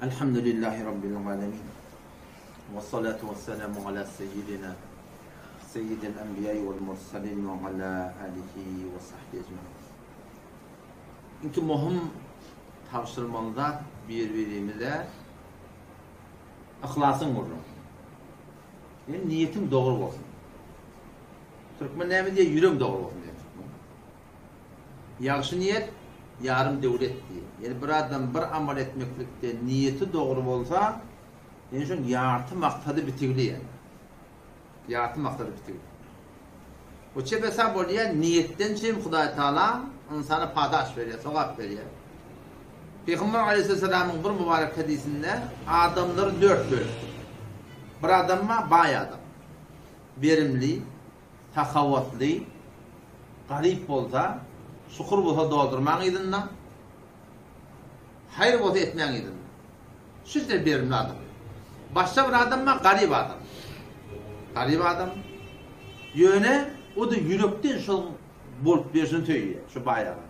Elhamdülillahi Rabbil alemin. Ve salatu ve selamu ala seyyidina seyyidil enbiýai vel murselin ve ala alihi ve sahbihi ecmain. Inki möhüm tabşyrmaly zat bir-birimize yhlasyň gürrüň. Ýani niýetiň dogry bolsun. Türkmen näme diýýär? Ýüregiň dogry bolsun diýýär türkmen. Ýagşy niýet ýarym döwlet diýýär. Ýani bir adam bir amal etmeklikde niýeti dogry bolsa, ýani şoň ýarty maksady bitigli ýani. Ýarty maksady bitigli. Bu çebesa bolýar, niýetden çem Hudaý Taala ynsana padaş berýär, sogap berýär. Pygamber aleyhisselamyň bir mübarek hadysynda adamlary dört bölüpdir. Bir adam bar, baý adam. Berimli, sahawatly, garyp bolsa, şukur bolsa doldurmaň yzynda, haýyr bolsa etmäň yzynda. Şunça berimli adam. Başga bir adam bar, garyp adam. Garyp adam. Ýöne o-da ýürekden şol bolup berşini söýýär, şu baý aga.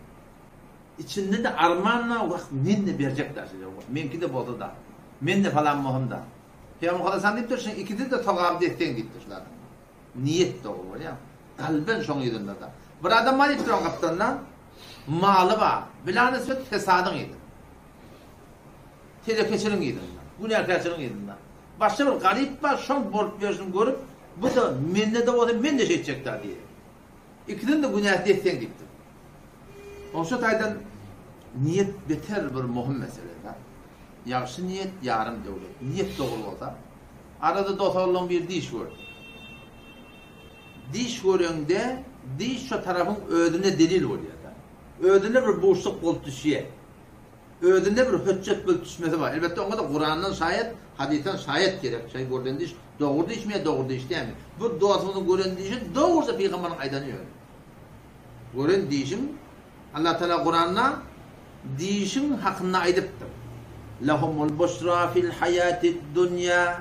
Içinde-de arman bar, wah, men-de berjek-dä şeýle, meňki-de bolsa-da, men-de falan bolsam-da. Pygamber Hasan diýipdir, şuň ikisi-de sogaby des-deň diýipdir şul adamyň. Niýet dogry bolýar. Kalben şoň yzynda-da. Bir adam bar diýipdir oň gapdalynda, maly bar, bilanisbet fesadyň yzynda. Telekeçiligiň yzynda, günäkärçiligiň yzynda. Başga bir garyp bar, şoň bolup ýörşüni görüp, bu-da mende-de bolsa men-de şeýtjek-dä diýýär. Ikisiniň-de günäsi des-deň diýipdir. Oň şu taýdan niýet beter bir möhüm mesele-de. Ýagşy niýet ýarym döwlet. Niýet dogry bolsa, arada dos-oglanlaryň biri diş gördi. Diş göreňde diş şo tarapyň özüne delil bolýar-da. Özüne bir buşluk bolup düşýär. Özünde bir hötjet bolup düşmesi bar. Elbetde oňa-da Kurandan şaýat, hadysdan şaýat gerek. Şeý görlen diş dogry dişmi ýa dogry diş dälmi? Bu dostumyzyň gören dişi dogruja pygamberiň aýdany ýöne. Gören dişiň Allah Taala Kuranda dişiň hakynda aýdypdyr. Lahumul buşra fil hayatid dunýa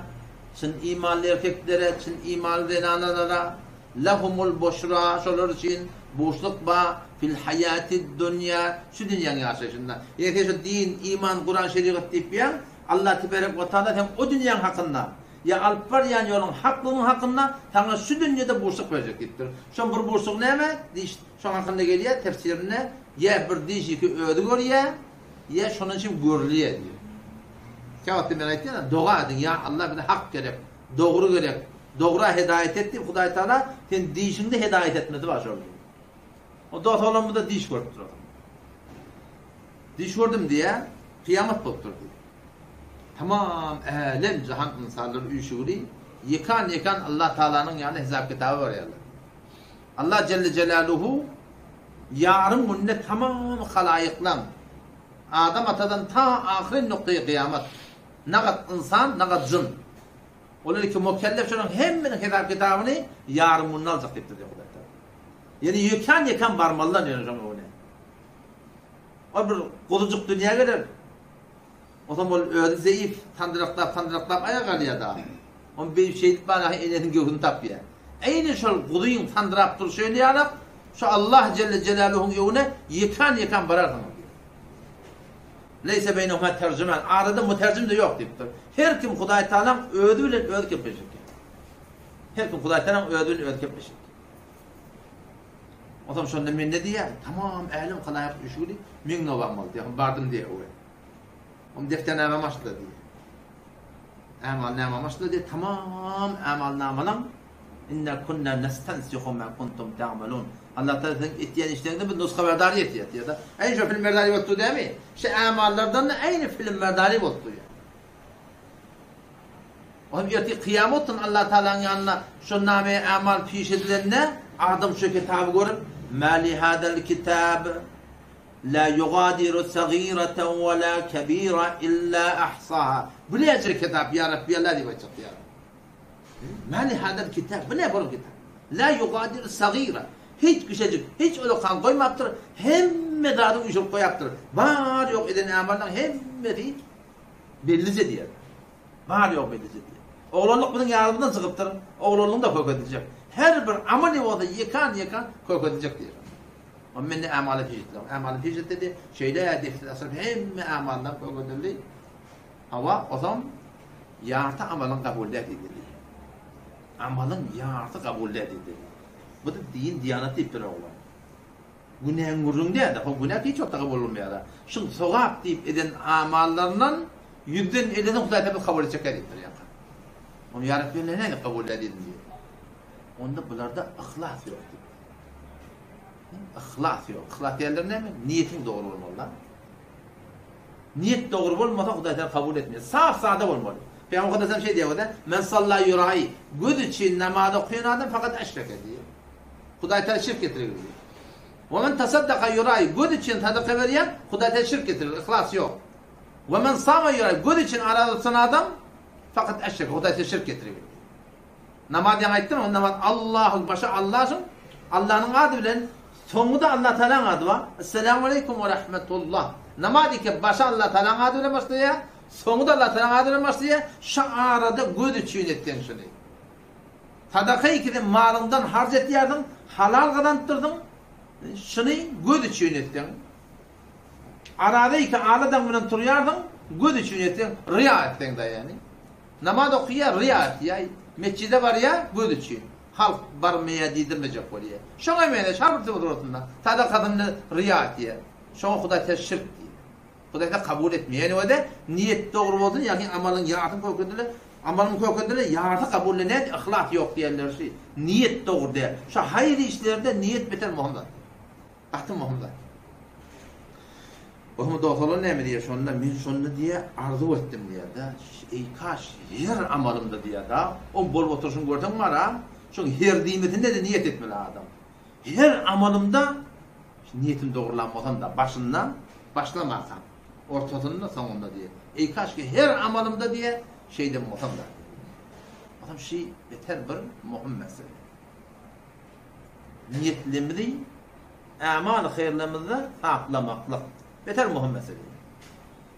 Çyn imanly erkeklere, çyn imanly zenanalara Lahumul buşra, şolar üçin buşluk bar, fil haýatid dunýa, şu dünýäň ýaşaýşynda. Eger sen şu din, iman, Kuran, şerigat diýip ýaň, Allah teberek we taala seň o dünýäň hakynda, ýa alyp barýan ýoluň haklygyň hakynda saňa şu dünýede buşluk berjek diýipdir. Şoň bir buşlugy näme? Diş, şoň hakynda gelýär tefsirinde, ýa bir diş ýeke özi görýär, ýa şondan üçin görülýär diýýär. Käwagtda men aýtýan, doga ediň, ýa Allah bize hak gerek, dogry gerek, Dogra hedaýat et diýip Hudaý Tagala sen dişiňde hedaýat etmesi bar şol diýip. O dos oglanymyzda diş görüpdir o. Diş gördüm diýä, kyýamat bolupdyr diýip. Tamam älem jahan ynsanlar üýşügli ýekan ýekan Allah Tagalanyň ýanyna hesap kitaba barýarlar. Allah Jelle Jelaluhu ýarym günde tamam halaýyklaň Adam atadan ta ahyry noktaýy kyýamat nagat ynsan nagat jyn Olar iki mukellef şolaryň hemmesiniň hesap-kitabyny ýarym günde aljak diýipdir diýýär Hudaý Tagala. Ýöne ýekan-ýekan barmalylar ýöne şoň öňüne. Ol bir guzujyk dünýä geler. Onsoň ol özi zeýif, sandyraklap-sandyraklap aýaga galýar da. Ony beýdip şeýdip banahy enesiniň göwsüni tapýar. Eýni şol guzyň sandyrap durşy ýalak, şu Allah jelle jelaluhuň öňüne ýekan-ýekan bararsyňyz diýýär. Leýse beýnehuma terjüman, arada müterjim-de ýok diýipdir. Her kim Hudaý Tagalaň özi bilen özi gepleşip eken. Her kim Hudaý Tagalaň özi bilen özi gepleşip eken. Onsoň şonda men ne diýýär? Tamam älem halaýyk üşügli meň nobam boldy. Ýa bardym diýýär owe. Om defternamäm açdylar diýýär. Ämalnamam açdylar diýýär. Tamam ämalnamalaň Inna kunna nestensihu ma kuntum ta'malun. Allah Taala siziň etýän işleriňizi biz nusgaberdary etýär diýýär-de. Eý şo filmberdary bolup dur dämi? Şu ämallardan-da eýni filmberdary bolup durýar. Olam ertir kyýamat gün Allah Taalanyň ýanynda şo name ämal piş edilende adam şu kitaby görüp, Ma li hadal kitab la yugadiru sagiratan we la kebira illa ahsaha. Bu näçe kitap ýa Rabbi Allah diýip aýtjak diýýär. Ma li hadal kitab, bu ne bolup kitap? La yugadiru sagira. Hiç kişejik, hiç ulakan goýmapdyr, hemme zady üýşürip goýapdyr. Bar ýok eden amallaryň hemmesi bellije diýer. Bar ýok bellije diýer. Oglanlyk biziň ýadymyzdan çykypdyr, oglanlygyň da kökediljek. Her bir amaly bolsa ýekan-ýekan kökediljek diýer. O mende amaly peşetler. Amaly peşet dedi. Şeýle defter açylyp hemme amallar kökedildi. Hawa, ozam ýarty amalyň kabul däl diýdi. Amalyň ýarty kabul däl diýdi. Bu-da din, diýanat diýip dur oglan. Günäň gürrüň däl-de, ho günä hiç wagtda kabul bolmaýar-a. Şuň sogap diýip eden amallaryndan ýüzden ellisini Hudaý Tagala kabul etjek däl diýipdir ýaňky. Ony ýa Rabbi näme kabul däl diýdiň diýip. Onda bularda yhlas ýok diýip. Yhlas ýok. Yhlas diýenleri näme? Niýetiň dogry bolmaly-da. Niýet dogry bolmasa Hudaý Tagala kabul etmeýär. Saf sada bolmaly. Pygamber Mukaddes şeý diýýär, Men salla ýurai, göz üçin namaz okaýan adam fakat eşreke diýýär. Hudaý Tagala şirk getirer diýýär. We men tasaddaka ýurai, göz üçin sadaka berýän Hudaý Tagala şirk getirer, yhlas ýok. We men sama ýurai, göz üçin araza tutan adam fakat eşreke, Hudaý Tagala şirk getirer diýýär. Namaz ýaňy aýtdym, o namaz Allahu başy Allah'yň, Allah'yň ady bilen soňy da Allah Taala'ň ady bar. Esselamu aleýkum we rahmetullah. Namaz iki başy Allah Taala'ň ady bilen başlaýar, soňy da Allah Taala'ň ady bilen başlaýar. Şu arada göz üçin etseň şuny. Sadaka ikisi malyňdan harç etýärsiň, halal gazanypdyrsyň. Şuny göz üçin etseň. Arada iki aladaň bilen turýarsyň, göz üçin etseň, riýa etseň da ýani. Namaz okaýar, riýa etýär, metjide barýar, göz üçin. Halk barmaýar diýdirmejek bolýar. Şoňa meňzeş har bir suratynda sadakasyny riýa etýär. Şoňa Hudaý Tagala şirk diýýär. Hudaý Tagala kabul etmeýär. Ýöne özi niýet dogry bolsun, ýagny amalyň ýarysy kökedile, amalyň kökedile, ýarysy kabul nädip yhlas ýok diýenleri şu. Niýet dogry däl. Şu haýyr işlerde niýet beter möhüm zat. Gaty möhüm zat. Oňa dogsalar näme diýer şonda, men şonda diýer, arzuw etdim diýer-de, eý kaş, her amalymda diýer-de, oň bolup oturyşyny görseň bar-a, şoň her diýmesinde-de niýet etmeli adam. Her amalymda niýetimi dogrulan bolsam-da, başynda başlamakam, ortasynda, soňunda diýer. Eý kaşki her amalymda diýer, şeýden bolsam-da. Onsoň şi beter bir möhüm mesele. Niýetlerimizi ämaly haýyrlarymyzda saplamaklyk. Beter möhüm mesele.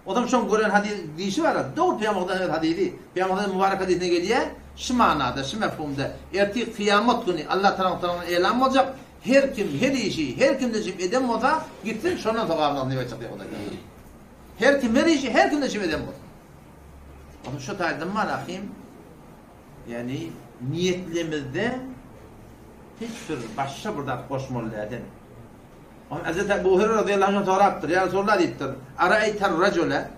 Ozam şoň gören hadys diýşi bar, dogry Pygamberimiziň öz hadysy. Pygamberimiziň mübarek hadysynda gelýär, şu manada, şu mefhumda, ertir kyýamat güni Allah tarapyndan elan boljak, her kim her işi her kimden şip eden bolsa, gitsin şondan sogabyny alsyn diýip aýtjak diýýär Hudaý Tagala. Her kim her işi her kimden şip eden bolsa. Ozam şu taýdan bar ahim, Ýagny niýetlemizde hiç bir başga bir zat goşmaly däl. Ondan Hazreti Ebu Hureyre radıyallahu anh sorapdyr. Ýa Resulallah diýipdir. Araýter rajule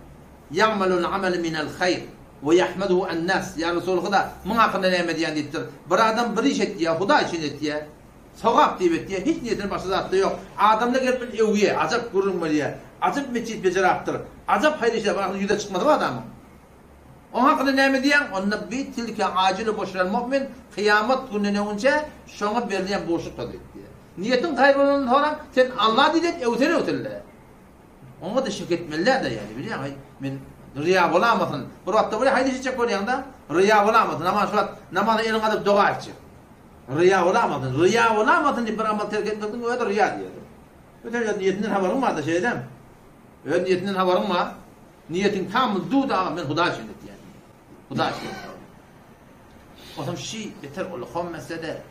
ýa'malul amale minel haýr we ýahmeduhu en-nas. Ýa Resuly Huda, muň hakynda näme diýýän diýipdir. Bir adam bir iş etýär, Hudaý üçin etýär. Sogap diýip etýär, hiç niýetinde başga zat-da ýok. Adamlar gelip bir öwýär, ajap gürrüň berýär. Ajap metjit bejerapdyr. Ajap haýyr işler bar, ahyry ýüze çykmady bu adamyň. Oň hakynda näme diýýäň? Onda bi tilke ajilu buşral mu'min, kyýamat gününe öňünçä şoňa berilýän buşlukdyr diýip diýýär. Niýetiň haýyr bolanyny soraň, sen Allah diýip et, öwsene öwsünle. Oňa-da şek etmeli däl-de ýaly, bilýäňmi, aý, men ryýa bolamasyn. Bir wagtda bolýar, haýyr iş etjek bolýaň-da, ryýa bolamasyn. Namaz şu wagt namaza eliňi alyp doga etjek. Ryýa bolamasyn, ryýa bolamasyn diýip bir amal terk etmekligiň özi ryýa diýýär. Öten öz niýetinden habaryň bar-da şeýdem. Öz niýetinden habaryň bar. Niýetiň tam duda aga men Hudaý üçin etýän. Hudaý üçin. Otam şi beter uly hom mesele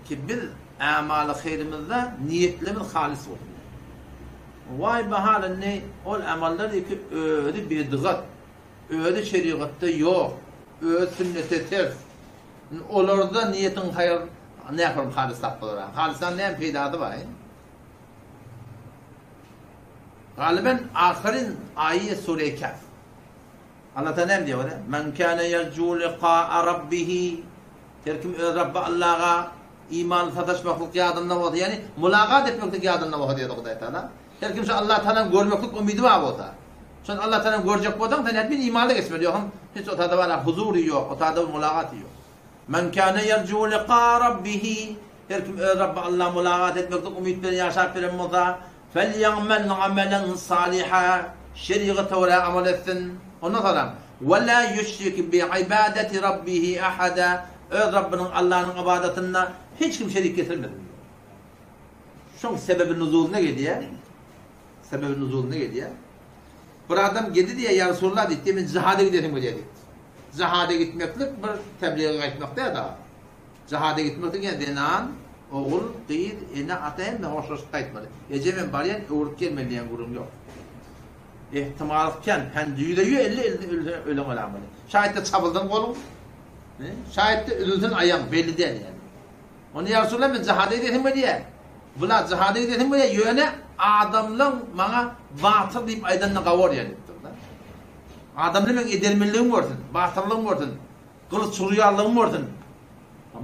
ki biz amaly haýrymyzda niýetlerimiz halys bolsun. Waý bahal indi ol amallar ki özi bidgat, özi şerigatda ýok, özi sünnete ters. Olarda niýetiň haýyr nähili halys tapylar. Halysdan näme peýdasy bar? Galyben ahyryn aýy sure Kehf. Allah Taala näme diýýär? Men kana yerju liqa'a rabbihi Her kim öz Rabbi Allaha iman sataşmaklyk ýadynda bolsa, ýagny mulagat etmeklik ýadynda bolsa diýýär Hudaý Taala. Her kim şu Allah Taalany görmeklik umydy bar bolsa, şony Allah Taalany görjek bolsaň, sen hetmin imanly geçmeli, ýogsam hiç o tada bara huzury ýok, o tada mulagaty ýok. Men kana yerju liqa rabbihi Her kim öz Rabbi Alla mulagat etmeklik umyt bilen ýaşap bilen bolsa, Felýa'mel amelen saliha, şerigata görä amal etsin. Ondan soňra, Ve la ýüşrik bi ibadeti Rabbihi ahada, öz Rabbynyň Allanyň ybadatynda hiç kim şerik getirmesin diýýär. Şoň sebebi nuzulyna gelýär. Sebebi nuzulyna gelýär. Bir adam geldi diýýär, Ýa Resulallah diýdi, men jihada gidesim gelýär diýdi. Jihada gitmeklik bir teblige gaýtmak däl-de. Jihada gitmek diýen zenan, ogul, gyz, ene, ata hemme hoşlaşyp gaýtmaly. Eje men barýan, öwrüp gelmeli diýen gürrüň ýok. Ehtimalyk kän, pen ýüzde 150 ölse ölen bolamaly. Şaýatda çabyldan goluň, şaýatda üzülsin aýagyň, belli däl ýani. Onda ýa Resulallah men jihada gidesim gelýär. Bula jihada gidesim gelýär, ýöne adamlaň maňa batyr diýip aýdanyna gawarýan diýipdir-de. Adamlar meň edermenligimi görsün, batyrlygymy görsün, gylyç urýanlygymy görsün,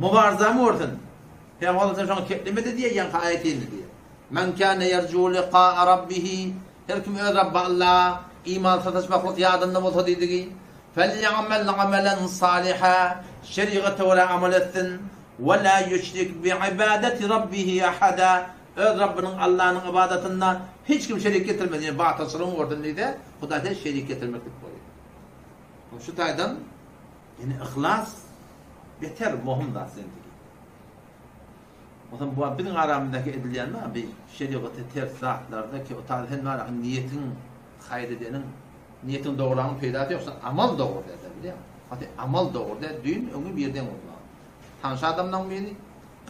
mubarzamy görsün. Pygamber sen şoňa keplemede diýýär, ýaňky aýat indi diýýär. Men kâne yercu liqâ'a rabbihi Her kim öz Rabby Allaha iman sataşmaklyk ýadynda bolsa diýdigi, Felýa'mel amelen saliha Şerigata görä amal etsin, Ve lâ ýüşrik bi'ibadeti rabbihi ahada Öz Rabbynyň Allanyň ybadatynda hiç kim şerik getirmesin, ýagny batyrçylygyny görsün diýse, Hudaý sen şerik getirmeklik bolýar. Şu taýdan ýene yhlas beter möhüm zat zindigi. Onsoň bu biziň aramyzdaky edilýän bar bi şerigata ters zatlarda ki o taýda sen bar niýetiň haýyr edeniň niýetiň dogranyň peýdasy ýok sen amal dogry däl bilýäň. Haty amal dogry däl düýn öňi birden boldy. Tanyş adamlaň biri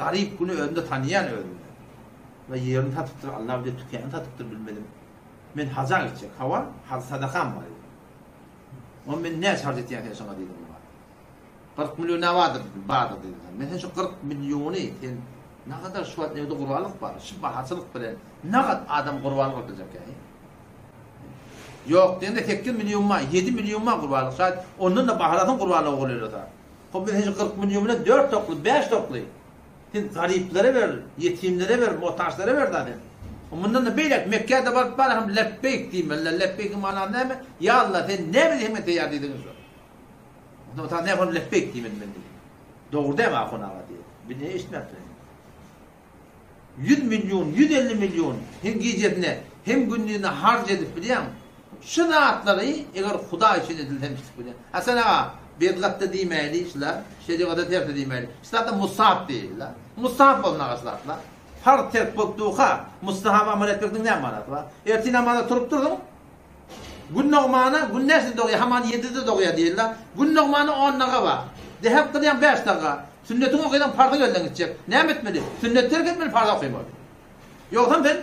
garyp güni özünde tanýan özünde. We ýerini satypdyr Allah bilýär tükanyny satypdyr bilmedim. Men haja gitjek hawa haj sadakam bar. Onda men näçe harç etýän sen şoňa diýdim. 40 million nä bardyr, bardyr diýdim. Men sen şu 40 milliony sen nagadar şu wagt newde gurbanlyk bar, şu bahaçylyk bilen nagat adam gurbanlyk bolup biljek ýa. Ýok diýende 8 million ma, 7 million ma gurbanlyk. Şaýat ondan da bahalasyň gurbanlyk bolýar. Hop men sen şu 40 million bilen 4 tokly, 5 tokly sen garyplara ber, ýetimlere ber, muhtaçlara ber da sen. Mundan da beýlek Mekke'de baryp bar hem lebbeýk diýmeli. Lebbeýkiň manasy näme? Ýa Allah sen näme diýseň men taýýar diýdigiň şo. Onda ta näme lepbeýk diýmeli men diýdi. Dogry dämi Ahun aga diýdi. Bir ne eşitmäpdir. 100 million, 150 million hem gijesine hem gündizine harç edip bilýäň. Şu zatlary eger Hudaý üçin edilse hem çykyp bilýän. Hasan aga, bedgatda diýmäýli şular, şerigata tersi diýmäýli. Şu zatlar mustahap diýildi. Mustahap bolsun aga şu zatlar. Farz terk bolup durka, mustahaba amal etmekniň näme manasy bar? Ertir namaza turup durduň, Gün dogmana, gün näçede dogýar? Haman ýedide dogýar diýildi. Gün dogmana on daga bar. Dehep kylýaň bäş daga. Sünnetiňi okaýsaň parzyň elden gitjek. Näme etmeli? Sünnet terk etmeli, parz okymaly. Ýogsam sen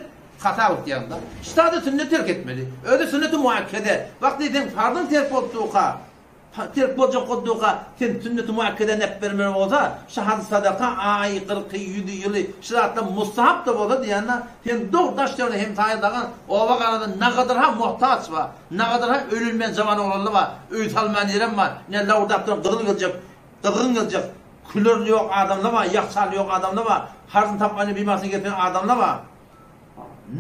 hata gitýäň-da. Ştada sünnet terk etmeli. Özi sünneti muakkede. Wagt diýseň parzyň terk bolup durka, Terk boljak bolduka, sen sünneti muakkede nep bermeli bolsa, şu hajy sadaka, aýy, kyrky, ýüzi, ýyly, şu zatlar mustahap-da bolsa diýende, sen dog daş ýerine hemsaýa dagan, oba garada nagadar-ha muhtaç bar, nagadar-ha ölülmän jawan oglanly bar, öý salman ýerem bar, ine lawurdap duran gyzyl geljek, gyzgyn geljek, külerli ýok adamlar bar, ýakçaly ýok adamlar bar, harjyny tapman bimasyny gezýän adamlar bar.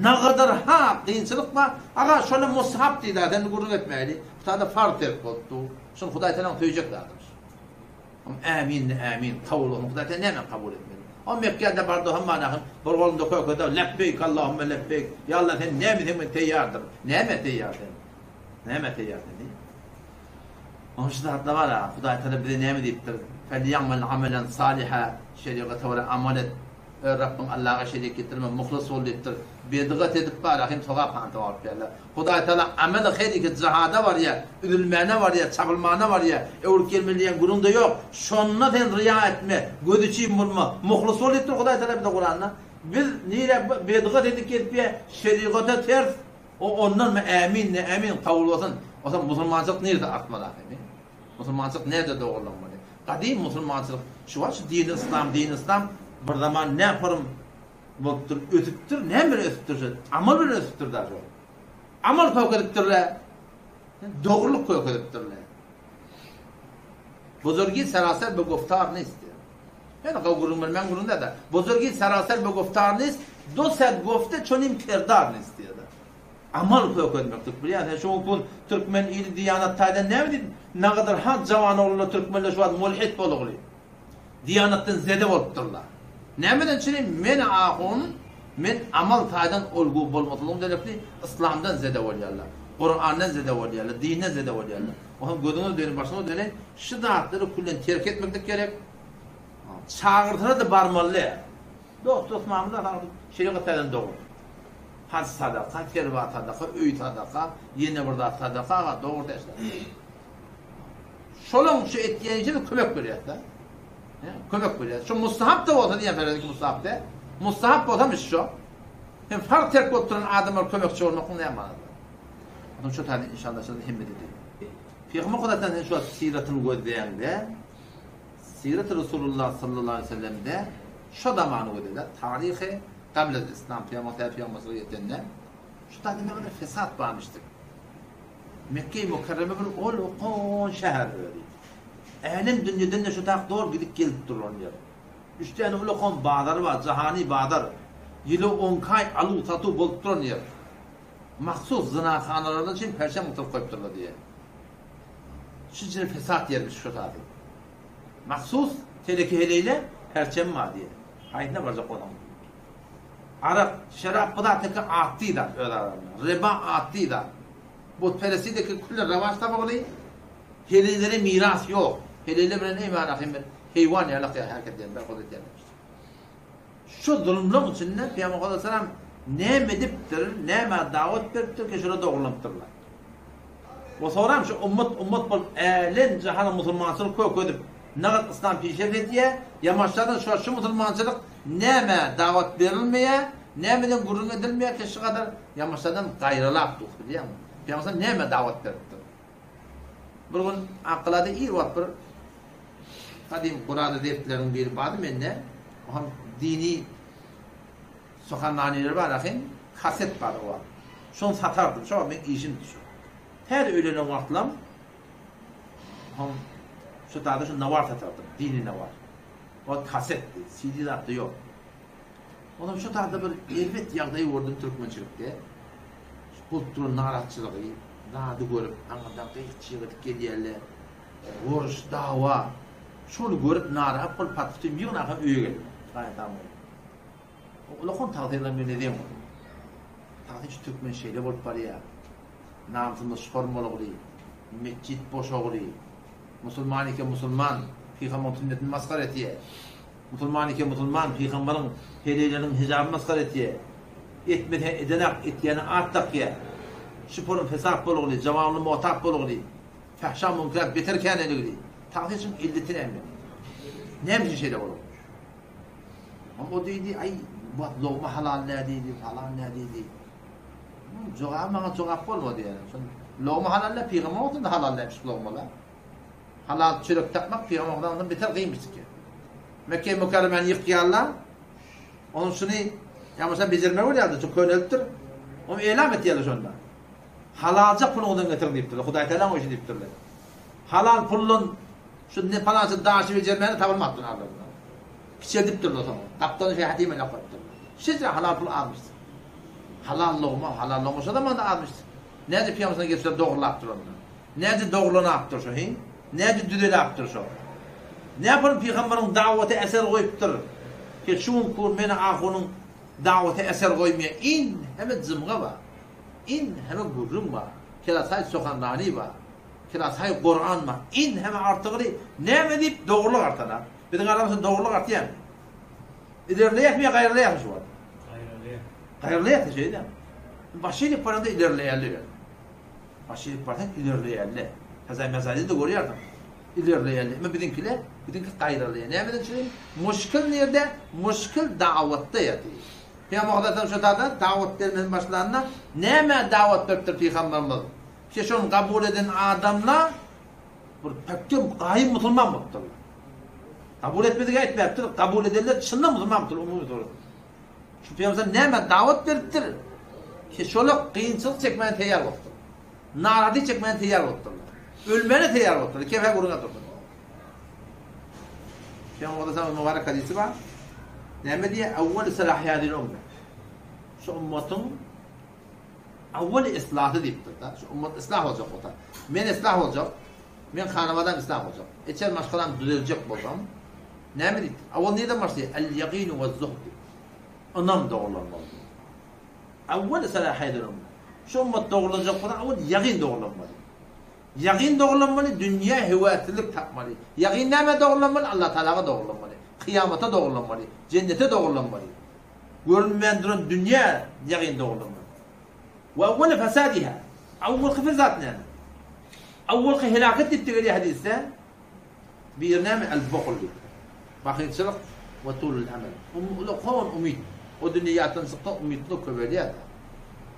Nagadar ha kynçylyk bar. Aga şony mustahap diýdi sen gürrüň etmäýli. Bu taýda farz terk bolupdy. Şuny Hudaý tagalaň söýjek zadydyr. Om ämin ne ämin kabul bolsun Hudaý tagala näme kabul etmedi. O Mekgede bardy hem manahyn bir golunda kökede lebbeýk Allahümme lebbeýk. Ýa Allah sen näme diýseň men teýýardyr. Näme teýýar sen? Näme teýýar sen? Oň şu zatlar bar ha. Hudaý tagala bize näme diýipdir? Felýamal amelen saliha şerigata görä amal et. Öz Rabbyň Allaga şerik getirme, muhlis bol diýipdir. Bedgat edip bar, hem sogap han sogap berler. Hudaý Taala amel haýr ki jihada barýar, üzülmäne barýar, çapylmana barýar, öwrüp gelmeli diýen gürrüň-de ýok. Şonda sen ryýa etme, göz üçin bolma, muhlis bol diýipdir Hudaý Taala bize Kuranda. Biz nirä bedgat edip gelip ýa şerigata ters, o ondan ämin ne ämin kabul bolsun. Osa musulmançylyk nirde artmaly ahyry? Musulmançylyk nirde dogrulanmaly? Gadym musulmançylyk şu wagt şu dini yslam dini yslam bir zaman ne forum bolupdyr ösüpdir näme bilen ösüpdir şu amal bilen ösüpdir da şu amal kök edipdirler dogrulyk kök edipdirler Buzurgi seraser be goftar nist. Yani gaw gürrüň bermän gürrüň da. Buzurgi seraser be goftar nist, do sed gofte çonim kirdar nist diýdi. Amal kökelmeklik bilýän sen şu gün türkmen ili diýanat taýdan näme diýip nagadar has jawan oglanlar türkmenler şu wagt mulhit bolugly diýanatdan zede bolupdyrlar. Nämeden çyny men ahun men amal taýdan olgu bolmaslygym derekli yslamdan zede bolýarlar. Kurandan zede bolýarlar, dinden zede bolýarlar. Oňa gözüňiz döni başyňyz döni şu zatlary küllen terk etmeklik gerek. Çagyrsalar-da barmaly. Dost dosmamyz da sagdyk. Şerigat taýdan dogry. Haj sadaka, kerwa sadaka, öý sadaka, ýene bir zat sadaka, aga dogry täşler. Şolaň şu etýän işine kömek berýär-de. Kömek berýär. Şu mustahap da bolsa diýen ferezki mustahap da. Mustahap bolsa şu. Hem farz terk bolup duran adamlar kömekçi bolmaklyk näme manasy? Ondan şu taýdan inşallah şol hemmet edeli. Pygamber Hudaýdan sen şu wagt syratyny gözleýäňde, Syraty Resulullah sallallahu aleyhi ve sellemde şu zamany gözleýär. Taryhy gablel islam pygamber täze pygamberçilige ýetende şu taýda ne kadar fesat barmyşdyr. Mekke-i Mükerreme bir ol okon şäher özi. Älem dünýeden de şu tak dol gidip gelip duran ýer. Üç däne ulakan bazary bar, jahani bazar. Ýyly on kaý aluw-satuw bolup duran ýer. Mahsus zynahanalardan üçin perçem oturyp goýupdyrlar diýýär. Şu jyny fesat ýermiş şu zady. Mahsus teleki heleýle perçem bar diýýär. Haýsyna barjak bolsaň. Arak, şerap bu zat teke atdy zat öz aralarynda. Riba atdy zat. Butperestlikdeki külle rawaç tapygyly heleýlere miras ýok. Heleýler bilen eý manahym bir heýwan ýalak ýa hereket edýän bir hol edýän. Şu zulumlaryň içinde Pygamber aleyhisselam näme edipdir, nämä dawat beripdir ki şolar dogrulanypdyrlar. We soram şu ummat ummat bolup älem jahana musulmançylyk kök edip nagat yslam pişek edýär, ýamaşlardan şu şu musulmançylyk nämä dawat berilmeýär, nämeden gürrüň edilmeýär ki şu gadar ýamaşlardan gaýralap dur bilýäňmi? Pygamber nämä dawat beripdir? Bir gün Akgalada ir wagt bir gadym guraly zeptleriň biri bardy mende. O hem dini suhannaniler bar ahyn, kaset bar o wagt. Şony satardym, şo meň işimdi şo. Täze öýlenen wagtlam hem şu taýda şu nawar satardym, dini nawar. O kasetdi, CD zatda ýok. Onam şu taýda bir erbet ýagdaý gördüm türkmençilikde. Şu bolup duran narahatçylygy, zady görüp, aňyrdan gyýyk-çyýyk edip gelýärler. Uruş, dawa. Şony görüp narahat bolup patpytym ýygnaka öýe geldim. Gaýtam bolup. Ulakan tagsyrylar meni zeň urdy. Tagsyr şu türkmen şeýle bolup barýar. Namysymyz şormalygly, metjit boşagly. Musulman eken musulman, pygambaryň sünnetini masgara etýär. Musulman eken musulman, pygambaryň heleýleriniň hijabyny masgara etýär. Etmese edenak, etýäne at dakýar. Şu poluň fesat bolugly, jawanly motap bolugly. Fahşa müňkär beter käneligli. Tagsyr şuň illeti näme? Näme üçin şeýle bolar? Hem o diýdi, aý, bu logma halal nä diýdi, falan nä diýdi. Jogap maňa jogap bolmady ýa. Şun logma halal nä, pygamber wagtynda halal nämiş logmalar. Halal çörek tapmak pygamber wagtynda beter kynmyş ki. Mekke Mükerremäni ýykýarlar. Onuň şuny ýa bolsa bejermek bolýardy, çünki könelipdir. Onu elam etýärler şonda. Halalja puluňyzdan getiriň diýipdirler. Hudaý Tagalaň goýşy diýipdirler. Halal puldan şu ne palança daşy bejermäni tapylmapdyr aralarynda. Kiçeldipdirler soň. Gapdalyny şeý hatyma ýakypdyrlar. Şeýle halal pul azmyş. Halal logma, halal logma şo zamanda azmyş. Näce pyýamsyna gelipdir dogrulapdyr onda. Näce dogrulanapdyr şo, he? Näce düzelapdyr şo. Näpar pygambaryň dawaty eser goýupdyr. Ki şu gün meni ahunyň dawaty eser goýmaýar. In heme jymga bar. In heme gürrüň bar. Kelasaý sohanrani bar. Kelasaý Kuran bar. In heme artygyny näme diýip dogrulyk artana. Biziň aramyzda dogrulyk artýarmy? Ilerleýärmi ýa gaýralaýarmy şu wagt? Gaýralaýar. Gaýralaýar şeýle. Başy edip baranda ilerleýärler. Başy edip barsaň ilerleýärler. Häzir mezaýda görýärsiň. Ilerleýärler. Emma biziňkiler, biziňki gaýralaýar. Nämeden üçin? Muşkil nirde? Muşkil dawatda ýatyr. Pygamber Aleyhisselam şo taýda dawat bermesini başlanda nämä dawat beripdir Pygamberimiz? Ki şony kabul eden adamlar bir pökgen gaýym musulman bolupdyrlar. Kabul etmedik etmäpdir, kabul edenler çyndan musulman bolupdyr umumy surat. Şu Pygamber nämä dawat beripdir? Ki şolar kynçylyk çekmäne teýýar bolupdyr. Narahatlyk çekmäne teýýar bolupdyrlar. Ölmäne teýýar bolupdyrlar. Kefe gürrüňe dursun. Pygamber Aleyhisselam mübarek hadisi bar. Näme diýýär? Awwal salah hadil ummet. Şu ummatyň awwal islahy diýipdir da. Şu ummat islah boljak bolsa. Men islah boljak. Men hanabadam islah boljak. Içer maşgalam düzeljek bolsam, näme diýipdir? Awwal nirden başlaýar? El ýagin we zuhd. Ynam dogrulanmaly. Awwal salah hadil ummet. Şu ummat dogrulanjak bolsa, awwal ýagin dogrulanmaly. Ýagyn dogrulanmaly, dünýä höwäsizlik tapmaly. Ýagyn nämä dogrulanmaly? Allatagalaga dogrulanmaly. Kyýamata dogrulanmaly. Jennete dogrulanmaly. Görünmän duran dünýä ýagyn dogrulanmaly. We awwala fasadiha. Awwalky fesat näme? Awwalky helaket diýip gelýär hadysda. Biri näme? El-buhl diýip. Bahylçylyk we tulul emel. Uly kon umyt. O dünýä ýatdan çyksa umytlyk köpelýär.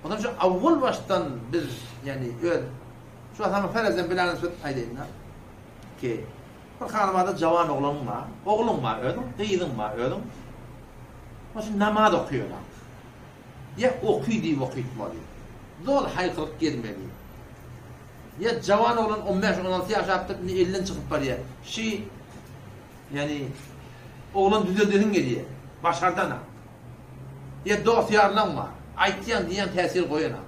Ondan şu awwal başdan biz, ýagny öz şu saňa ferezden bilen söz aýdaýyn-da. Ki bir hanabada jawan oglan bar, ogluň bar özüň, gyzyň bar özüň. Şu namaz okaýar. Ýa oky diýip okytmaly. Doly haýkyryp gezmeli. Ýa jawan oglan on bäş, on alty ýaşapdyr, indi elden çykyp barýar. Şi, ýagny, oglan düzeldesiň gelýär. Başardanam. Ýa dost-ýarlaň bar. Aýtýaň, diýýäň täsir goýanok.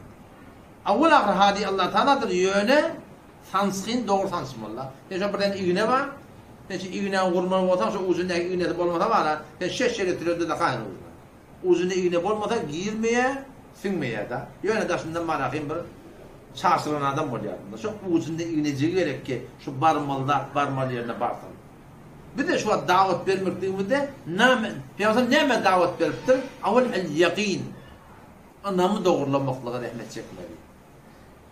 Awwal-ahyr hady Allatagaladyr, ýöne sançgyny dogry sançmaly-da. Sen şo birden igne bar, sen şu ignäni gurmaly bolsaň, şo ujundaky ignesi bolmasa bar-a, sen şeş-şeýle türelde dakaýyn ujuna. Ujunda igne bolmasa girmeýär, siňmeýär-de. Ýöne daşyndan barahyn bir çaşylan adam bolýar. Şo ujunda ignejigi gerek ki, şu barmaly zat barmaly ýerine barsyn. Bize şu wagt dawat bermekligimizde name, Pygamberimiz näme dawat beripdir? Awal el-ýakyn. Ynamy dogrulanmaklyga zähmet çekmeli.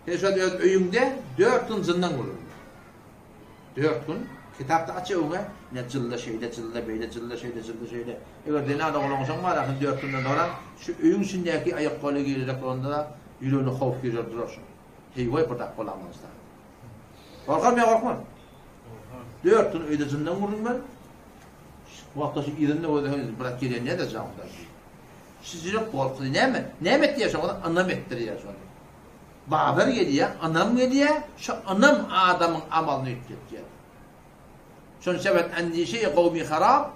Sen şu wagt öz öýüňde dört gün zyndan gürrüň. Dört gün kitapda aç öňe, ne jylda şeýle, jylda beýle, jylda şeýle, jylda şeýle. Eger zenan oglansoň bar, sen dört günden soňra şu öýüň içindäki aýak-goly girerek bolanda ýüregine howp girer durar şu. Heý-waý bir zat bolamazda. Gorkarmy ýa gorkmaz? Dört gün öýde jyndan gürrüň ber. Wagtda şu yzynda gözleseň biraz gelen näde jaňda. Şijirek gorky näme? Näme etýär şoňa? Ynam etdirýär şony. Bazar gelýär, ynam gelýär, şu ynam adamyň amalyny üýtgetýär. Şon şebet endişe gowmi harap,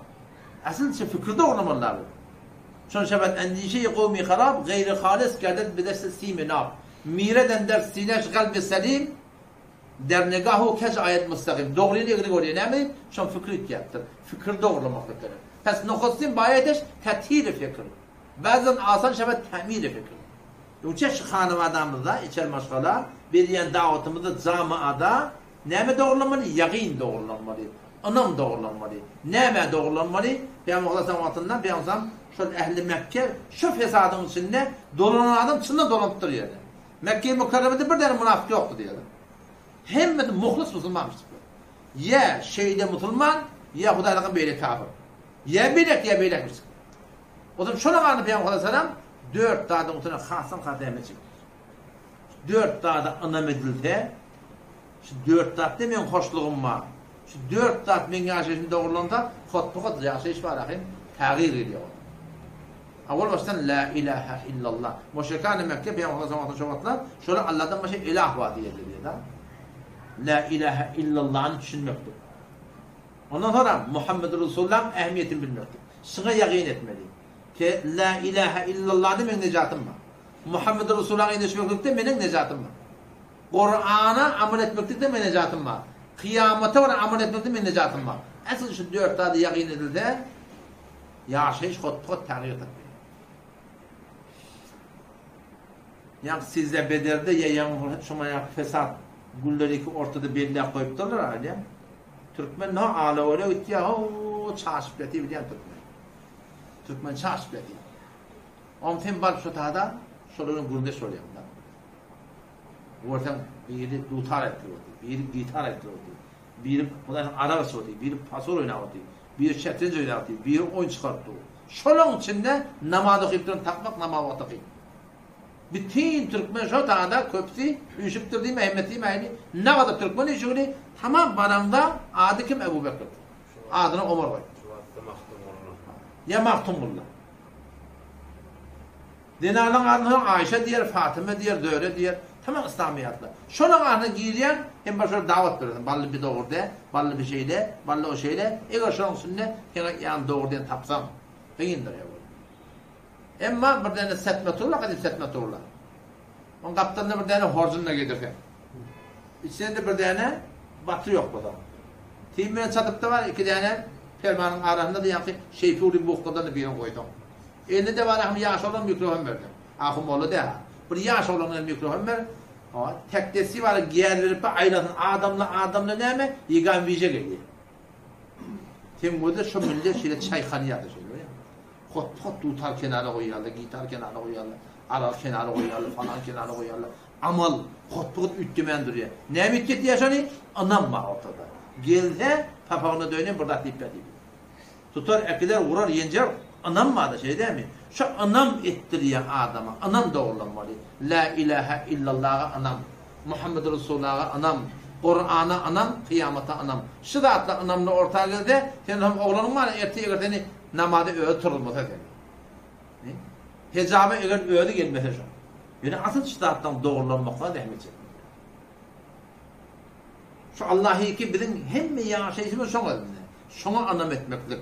asyl şu fikir dogrulamaly lazym. Şon şebet endişe gowmi harap, gaýry halis gerdet bideste simi nap. Mireden der sineş galbi selim, Der negahu kej aýat mustagim. Dogryny egri görýär näme diýip, şoň fikri üýtgäpdir. Fikir dogurlamaklyk gerek. Pes nohustin baýedeş tätiri fikir. Bäzan asan şebet tämiri fikir. Öňçe şu hanabadamyzda, içer maşgala, berýän dawatymyzda jamaada näme dogrulanmaly? Ýagyn dogrulanmaly. Ynam dogrulanmaly. Nämä dogrulanmaly? Pygamber sallallahu wagtynda Pygamber şol ähli Mekke şu fesadyň içinde dolanan adam çyndan dolanypdyr ýerde. Mekge-i Mükerremede bir däne mynafyk ýokdy diýýärler. Hemmesi muhlis musulmanmyşdyklar. Ýa şeýle musulman, ýa Hudaýlaryň beýle kafir. Ýa beýlek, ýa beýlekmişdikler. O zaman şonuň arasynda Pygamber sallallahu aleyhi dört zadyň üstüne hasam has zähmet çekipdir. Dört zada ynam edilse, şu dört zatda meň hoşlugym bar. Şu dört zat meň ýaşaýşym dogrulansa, hotba-hot ýaşaýyş bar ahym, tägyr gelýär onda. Awal başdan La ilahe illallah. Müşrikany Mekke Pygamber sallallahu aleyhi ve sellem şolar Allahdan başga ilah bar diýerler diýýär. La ilahe illallahny düşünmekdir. Ondan sonra Muhammed Resulullah'ın ähmiýetini bilmekdir. Şuňa ýagyn etmeli. Ki La ilahe illallahda meň nejatym bar. Muhammed Resulullah'a eneşmeklikde meniň nejatym bar. Kur'ana amal etmeklikde meň nejatym bar. Kyýamata görä amal etmekde meň nejatym bar. Asyl şu dört zada ýagyn edilse, Ýaşaýyş hotpot tägyr tapýar. Ýa sizde bederde ýa ýaňy şuňa ýa fesat gülleri iki ortada belläp goýupdyrlar aýdýan. Türkmen no ala-öle gitýär, ho çaşyp ýatyr bilýän türkmen. Türkmen çaşyp ýatyr. Oň sen baryp şu tada şolar bilen gürrüňdeş bolýaň-da. Görseň biri dutar aýtdyryp otyr, biri gitar aýtdyryp otyr, biri hudaýyň arak içip otyr, biri pasor oýnap otyr. Biri şetrenj oýnap otyr, biri oýun çykaryp dur. Şolaň içinde namaz okyp duran tapmak namaz wagty kyn. Bütin türkmen şo tada köpüsi üýşüpdir diýme, hemmesi diýmäýli. Nagada türkmen üýşügini tamam baraňda ady kim Ebu Bekir. Adyny Omar goýupdyr. Şu wagtda Magtymgulla. Ýa Magtymgulla. Zenanlaryň adyna soň Aýşe diýer, Fatyma diýer, Zöhre diýer. Tamam yslamy ýatla. Şolaryň adyna girýäň, hem bir şolara dawat berersiň. Bally bir dogry dä, bally bir şeýle, bally o şeýle. Eger şonuň üstünde seň aýtýanyň dogry diýen tapsaň, kyndyr ýa ol. Emma bir däne setme turla, gadyp setme turla. Oň gapdalynda bir däne horjun-da gedirseň. Içine-de bir däne batyr ýoklasaň. Tim bilen çatyp-da bar, iki däne fermanyň arasynda-da ýaňky şeýpurly buhkadan-da birini goýsaň. Eline-de bar ahym ýaş oglan mikrofon berseň. Ahun molla däl. Bir ýaş oglanyň eline mikrofon ber. Hawa, tek desti bar, gäz berip aýlasyn adamla adamla näme, ýegan wije gelýär. Sen gözle şo millet şeýle çaýkanýardy şeýle bolýar. Hot hot dutar kenara goýýarlar, gitar kenara goýýarlar, arak kenara goýýarlar, falan kenara goýýarlar. Amal hot hot üýtgemän durýar. Näme üýtgetýär şony? Ynam bar ortada. Gelse, papagyna döneýin bir zat diýip ber diýip. Tutar, äkider, urar, ýenjer. Ynam barda şeýle dälmi? Şu ynam etdirýär adama, ynam dogrulanmaly. Lä ilähä illallaha ynam, Muhammed Resulaga ynam, Kurana ynam, kyýamata ynam. Şu zatlar ynamly orta gelse, sen hem oglanyň bar, ertir eger seni namaza özi turuzmasa seni. Hejaba eger özi gelmese şo. Ýöne asyl şu zatlaryň dogrulanmaklyga zähmet çekmeli. Şu Allahyky biziň hemme ýaşaýşymyz şoň elinde. Şoňa ynam etmeklik.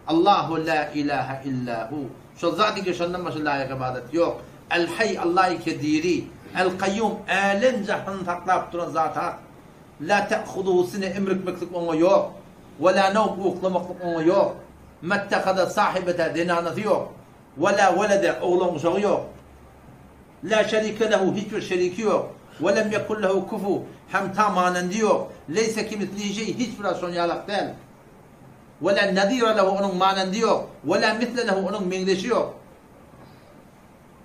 Allahu la ilaha illa hu. Şol zat eke şondan başga laýyk ybadat ýok. El Haý Allah eke diri. El Kaýýum älem jahany saklap duran zat hak. La te'huduhu sine emrikmeklik oňa ýok. We la nowm uklamaklyk oňa ýok. Mettehada sahibete zenanasy ýok. We la welede oglan uşagy ýok. La şerike lehu hiç bir şeriki ýok. We lem yekun lehu kufu hemta manendy ýok. Leýse kimislihi şeý hiç bir zat şon ýalak däl. We la nazira lehu onuň manendy ýok. We la misle lehu onuň meňzeşi ýok.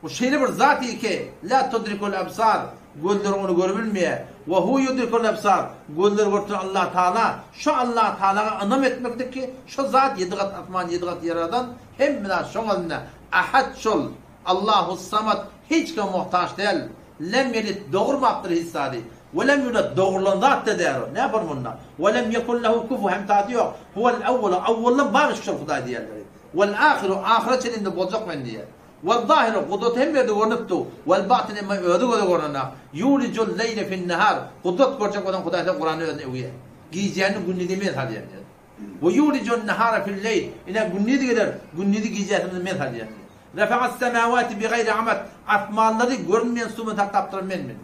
Bu şeýle bir zat ki, la tudrikul absar, gözler ony görüp bilmeýär. We hu yudrikul absar, gözler görüp duran Allah Taala, şu Allah Taalaga ynam etmeklik ki, şu zat ýedi gat asman, ýedi gat ýer hemme zat şoň elinde. Ahad şol, Allahus Samad, hiç kime muhtaç däl. Lem ýelid, dogurmapdyr hiç zady. We lem ýulad, dogrulan zat-da däl ol. Näme bar munda? We lem ýekun lehu kufu, hemtasy ýok. Huwel awwalu, awwaldan barmyş şol Hudaý diýýärleri. Wel ahyru, ahyra çenli indi boljak men diýýär. Wel zahiru, gudraty hemme ýerde görnüp dur. Wel batyn, emma özi göze görnenok. Ýulijul leýle fin nahar, gudrat görjek bolsaň Hudaý sen Kuranda özüni öwýär. Gijäni gündize men salýan diýýär. We ýulijun nahara fil leýl, ine gündiz geler, gündizi gijäsimizi men salýan diýýär. Refa'as semawati bigaýri amad, asmanlary görünmeýän suw bilen saklap duran menmin.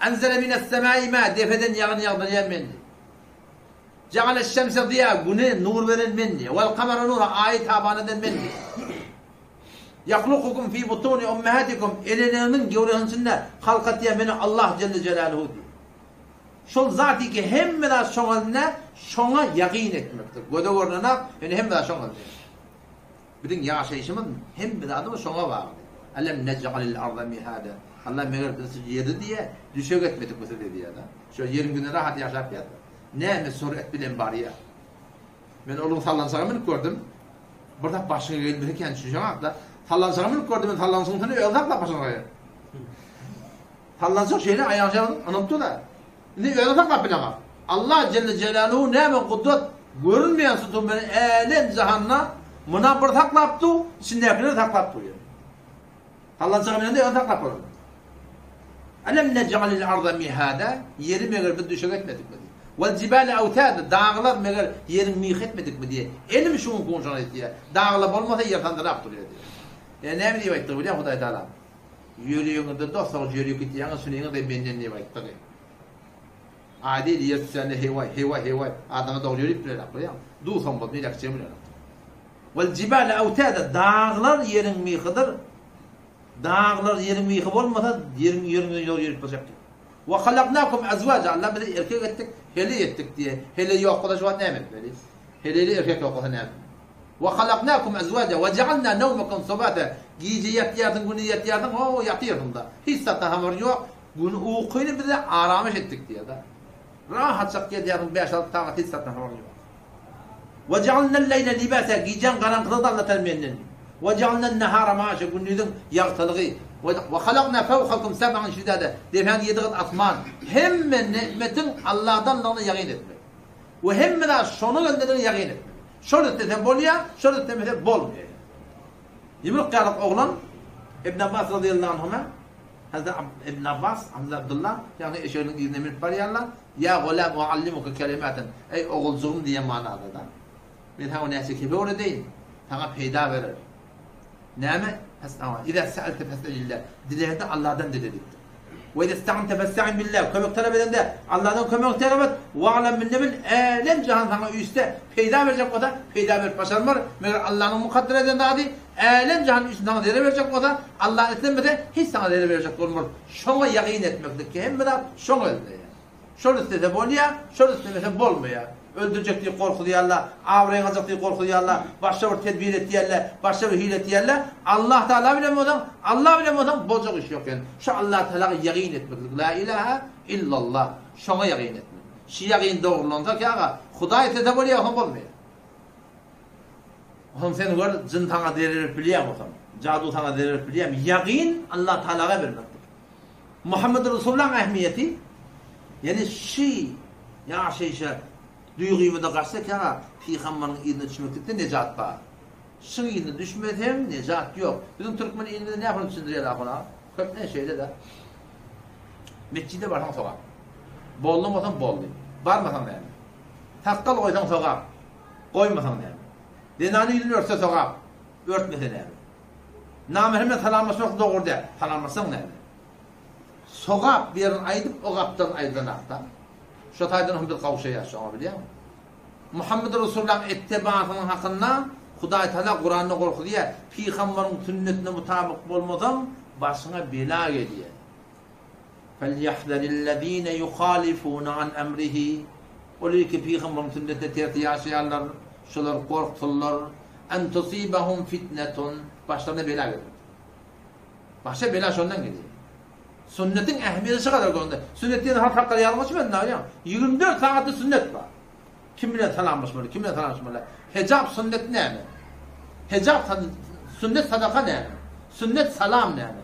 Enzele mines semai ma, depeden ýagyn ýagdyrýan men diýýär. Ja'aleş-şemse ziýa, Güne nur beren men diýýär. Wal-kamara nura, Aýy taban eden men diýýär. Ýahlukukum fi butuni ummahatikum, eneleriňiziň göwresiniň içinde halk etýän meni Allah jelle jelaluhu diýýär. Şol zat ki hemme zat şoň elinde, şoňa ýagyn etmekdir. Göze görnenak, ýöne hemme zat şoň elinde. Biziň ýaşaýşymyz hemme zadymyz şoňa bagly. Elem nej'alil arda mihada. Allah meger biz şu ýeri diýe düşek etmedikmi size diýýär-de. Şu ýeriň ýüzünde rahat ýaşap ýatyr. Näme surat bilen barýar. Men onuň sallançaga münüp gördüm. Bir zat başyňa gelmese kän düşünseň-da. Sallançaga münüp gördüm, men sallançagyň üstünde özi saklap başyňa gaýar. Sallançak şeýle aýagyň şeýle ynanyp dur-da. Indi özüň saklap bileňok. Allah jelle jelaluhu näme gudrat görünmeýän sütun bilen älem jahanda muna bir saklap dur, içindäkileri saklap dur. Sallançaga münende özüň saklap bolar. Elem nec'alil arda mihada, ýeri meger biz düşek etmedikmi diýip. Wal jibale awtada, daglar meger ýeriň myhy etmedikmi diýip. Elim şu gün şoňa ýetýär. Daglar bolmasa ýer sandyrap durýar diýip. Ýa näme diýip aýtdyk bilýäň Hudaý Taala? Ýüregiňizde dost-dogan ýörüp gidýäňiz, şunyňyz-da menden diýip aýtdygy. Aý diýdi, ýer titrände hewaý, hewaý, hewaý, adama dogry ýörüp bilenok, bilýäňmi? Dusaň bol, nirä gitjegini bilenok. Wal jibale awtada, daglar ýeriň myhydyr. Daglar ýeriň myhy bolmasa, ýeriň ýeriň ýüzüne dogry ýörüp boljak däl. Wa halaknakum azwaja, Allah bizi erkek etdik, heleý etdik diýýär. Heleý ýok bolsa şu wagt näme etmeli? Heleýli erkek ýok bolsa näme? Wa halaknakum azwaja wa ja'alna nawmakum subata, gije ýatýarsyň, gündiz ýatýarsyň, ho-o ýatyrsyň-da. Hiç zatdan habaryň ýok. Gün ukyny bize aramyş etdik diýýär-de. Rahatjak ýatýarsyň bäş-alty sagat hiç zatdan habaryň ýok. Wa ja'alnal-leýle libasa, gijäň garaňkylygy-da Allatagala menden. Wa ja'alnan-nahara maşa, gündiziň ýagtylygy. Wa halakna fawkakum seb'an şidada, depäň ýedi gat asman. Hemme nemetiň Alladanlygyna ýagyn etmek. We hemme zat şonuň elindedigine ýagyn etmeli. Şol islese bolýar, şol islemese bolmaýar. Ýumruk ýalyk oglan Ibn Abbas razyýallahu anhuma, Hazreti Ibn Abbas, Hazreti Abdullah, ýagny eşeginiň yzyna münüp barýarlar. Ýa gulam uallimuka kelimatin, eý oguljygym diýen manada-da. Men saňa näçe kepe öwredeýin, saňa peýda berer. Näme? Iza sa'alte fes'elillah. Dilände Allahdan dile diýipdir. We iza ista'ante festa'in billah. Kömek talap edende Allahdan kömek talap et. Wa'lam münde bil, älem jahan saňa üýşse, peýda berjek bolsa, peýda berip başarmar. Meger Allahnyň mukadder eden zady, älem jahan üýşse saňa zerer berjek bolsa, Allah islemese, hiç saňa zerer berjek bolmaz. Şoňa ýagyn etmeklik ki, hemme zat şoň elinde. Şol islese bolýar, şol islemese bolmaýar. Öldürjek diýip gorkuzýarlar, abraýyňy aljak diýip gorkuzýarlar, başga bir tedbir etýärler, başga bir hile etýärler. Allah Tagala bilen bolsaň, Allah bilen bolsaň boljak iş ýok ýöne. Şu Allah Tagalaga ýagyn etmeklik, la ilaha illallah, şoňa ýagyn etmek. Şu ýagyn dogrulansa ki aga, Hudaý islese bolýar, ýogsam bolmaýar. Otam sen gör, jyn saňa zerer berip bilýärmi otam? Jadu saňa zerer berip bilýärmi? Ýagyn Allah Tagalaga bermekdir. Muhammed Resulullahyň ähmiýeti, ýagny şi ýaşaýşa duýgymyza gaçsak ýa pygamberiň yzyna düşmeklikde nejat bar. Şiň yzyna düşmeseň nejat ýok. Biziň türkmen ilimizde nähili düşündirýärler ahun aga? Köplenç şeýle-de. Metjide barsaň sogap. Bolduň bolsaň boldy. Barmasaň näme? Sakgal goýsaň sogap. Goýmasaň näme? Zenany ýüzüni örtse sogap. Örtmese näme? Namährem bilen salamlaşmak dogry däl. Salamlaşsaň näme? Sogap bir ýerini aýdyp, o gapdan aýdylanakda. Şo taýdan hem biz gowşaýas şoňa bilýäňmi? Muhammed Resulullahyň ittibasynyň hakynda Hudaý Tagala Kuranda gorkuzýar. Pygambaryň sünnetine mutabyk bolmasaň, başyňa bela gelýär. Felýahzerillezine yuhalifune an emrihi Ol ilki pygambaryň sünnetine ters ýaşaýanlar, şolar gorksunlar, en tusibahum fitnetun, başlaryna bela geler. Başa bela şondan gelýär. Sünnetiň ähmiýeti şu gadar göründe. Sünnet diýen halk hakda ýalňyşma indi agýaň. 24 sagatda sünnet bar. Kim bilen salamlaşmaly, kim bilen salamlaşmaly? Hijap sünnet näme? Hijap sünnet sadaka näme? Sünnet salam näme?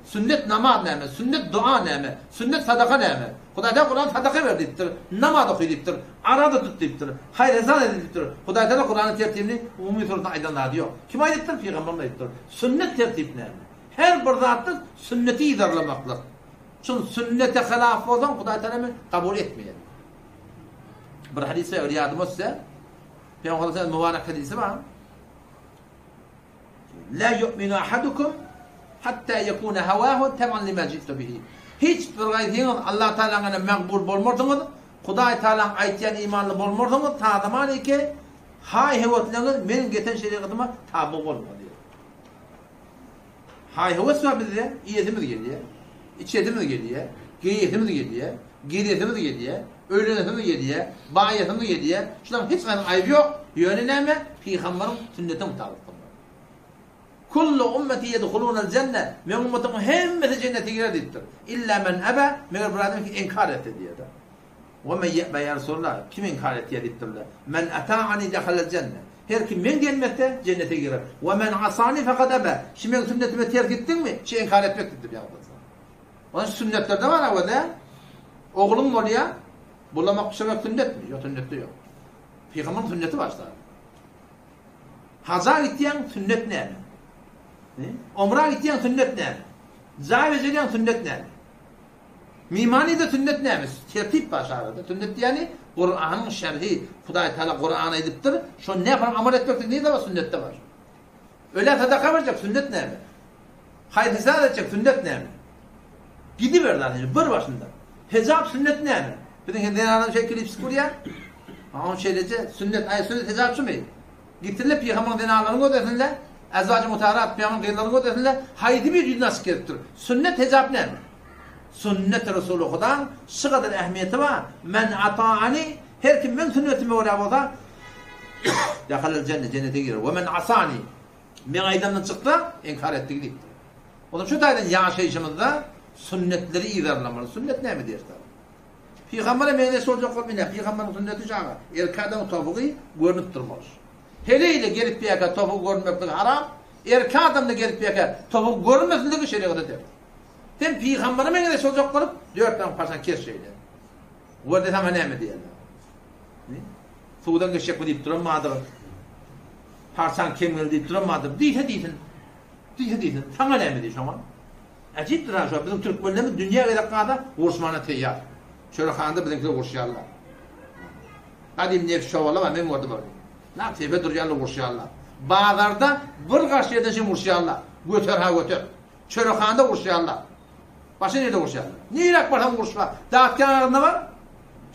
Sünnet namaz näme? Sünnet dua näme? Sünnet sadaka näme? Hudaý Tagala Kuran sadaka ber diýipdir, namaz oky diýipdir, araza tut diýipdir, haýyr-ihsan et diýipdir. Hudaý Tagala Kuranyň tertibini umumy suratda aýdan zady ýok. Kim aýdypdyr? Pygamberimiz aýdypdyr. Sünnet tertip näme? Her bir zatda sünneti yzarlamaklyk. Çün sünnete hylaf bolsaň Hudaý Tagala men kabul etmeýär. Bir hadys bar, ýadyma düşse, Pygamberimiz mübarek hadysy bar. La yu'minu ahadukum hatta yekuna hawahu teb'an lima ji'tu bihi. Hiç bir gaýsyňyz Allah Taalanyň ýanynda magbul bolmarsyňyz, Hudaý Taalaň aýtýan imanly bolmarsyňyz, ta zaman ki haý-höwesleňiz meniň getiren şerigatyma taby bolmaz diýýär. Haý-höwes bar bizde, iýesimiz gelýär, içesimiz gelýär, geýesimiz gelýär, gezesimiz gelýär, öýlenesimiz gelýär, baýasymyz gelýär. Şularyň hiç haýsynyň aýby ýok. Ýöne näme? Pygambaryň sünnetine mutabyk bolmaly. Kullu ummeti yedhulunal jenne. Meň ummatymyň hemmesi jennete girer diýipdir. Illa men aba, meger bir adam ki inkar etse diýýär. Wa men ýe'ba ýa Resulallah, kim inkar etýär diýipdirler. Men ata'ani dehalal jenne. Her kim meň diýenimi etse, jennete girer. Wa men asani fekad aba. Şi meň sünnetime ters gitdiňmi, şi inkar etmek diýipdir Pygamberimiz. Onuň sünnetlerde bar awada. Ogluň bolýar, bulamak pişirmek sünnetmi? Ýok, sünnetde ýok. Pygamberiň sünneti bar şda. Haja gitýäň, sünnet näme? Omra gitýäň, sünnet näme? Jaý bejerýäň, sünnet näme? Mimanyda sünnet näme? Tertip bar şarada. Sünnet diýýäni Kuranyň şerhi. Hudaý Taala Kurany aýdypdyr. Şony nähili amal etmeklik nirde bar? Sünnetde bar. Ölä sadaka berjek sünnet näme? Haýyr-ihsan etjek sünnet näme? Gidiber zaten bir başynda. Hijap sünnet näme? Biziň hem zenanlar şeý klipsik urýar. Oň şeýleje sünnet, aý sünnet hijap şumy? Gitsinler pygambaryň zenanlaryny gözlesinler, Ezwajy mutaharat pygambaryň gyzlaryny gözlesinler, haýsy biri ýüzüni açyk gezipdir? Sünnet hijap näme? Sünnet Resuly Hudaň şu gadar ähmiýeti bar. Men ataani her kim meň sünnetime görä bolsa dehalel jenne jennete girer. We men asani meň aýdanymdan çyksa inkar etdigi diýipdir. Ondan şu taýdan ýaşaýşymyzda sünnetleri yzarlamaly. Sünnet näme diýersiň? Pygambere meňzeş boljak bolup ine, pygamberiň sünneti şaga, erkek adamyň topugy görnüp durmaly. Heleýle gelip ýeke topugy görünmekligi haram, erkek adamda gelip ýeke topugy görünmesinligi şerigata ters. Sen pygambere meňzeş boljak bolup, dört barmak parçany kes şeýle. Werde saňa näme diýerler? Suwdan geçjekmi diýip duran bardyr. Parçaň kem geldi diýip duran bardyr. Diýse diýsin. Diýse diýsin. Saňa näme diý şoňa? Äjipdir ha şo biziň türkmenlerimiz dünýä gezek galsa uruşmana teýýar. Çörekhanda biziňkiler uruşýarlar. Gadym nefs şowala bar men gördüm ony. Nap sepe durýarlar uruşýarlar. Bazarda bir gaş ýerden şem uruşýarlar. Göter ha göter. Çörekhanda uruşýarlar. Başga nirde uruşýarlar? Niräk barsaň uruş bar. Datýaň agzynda bar.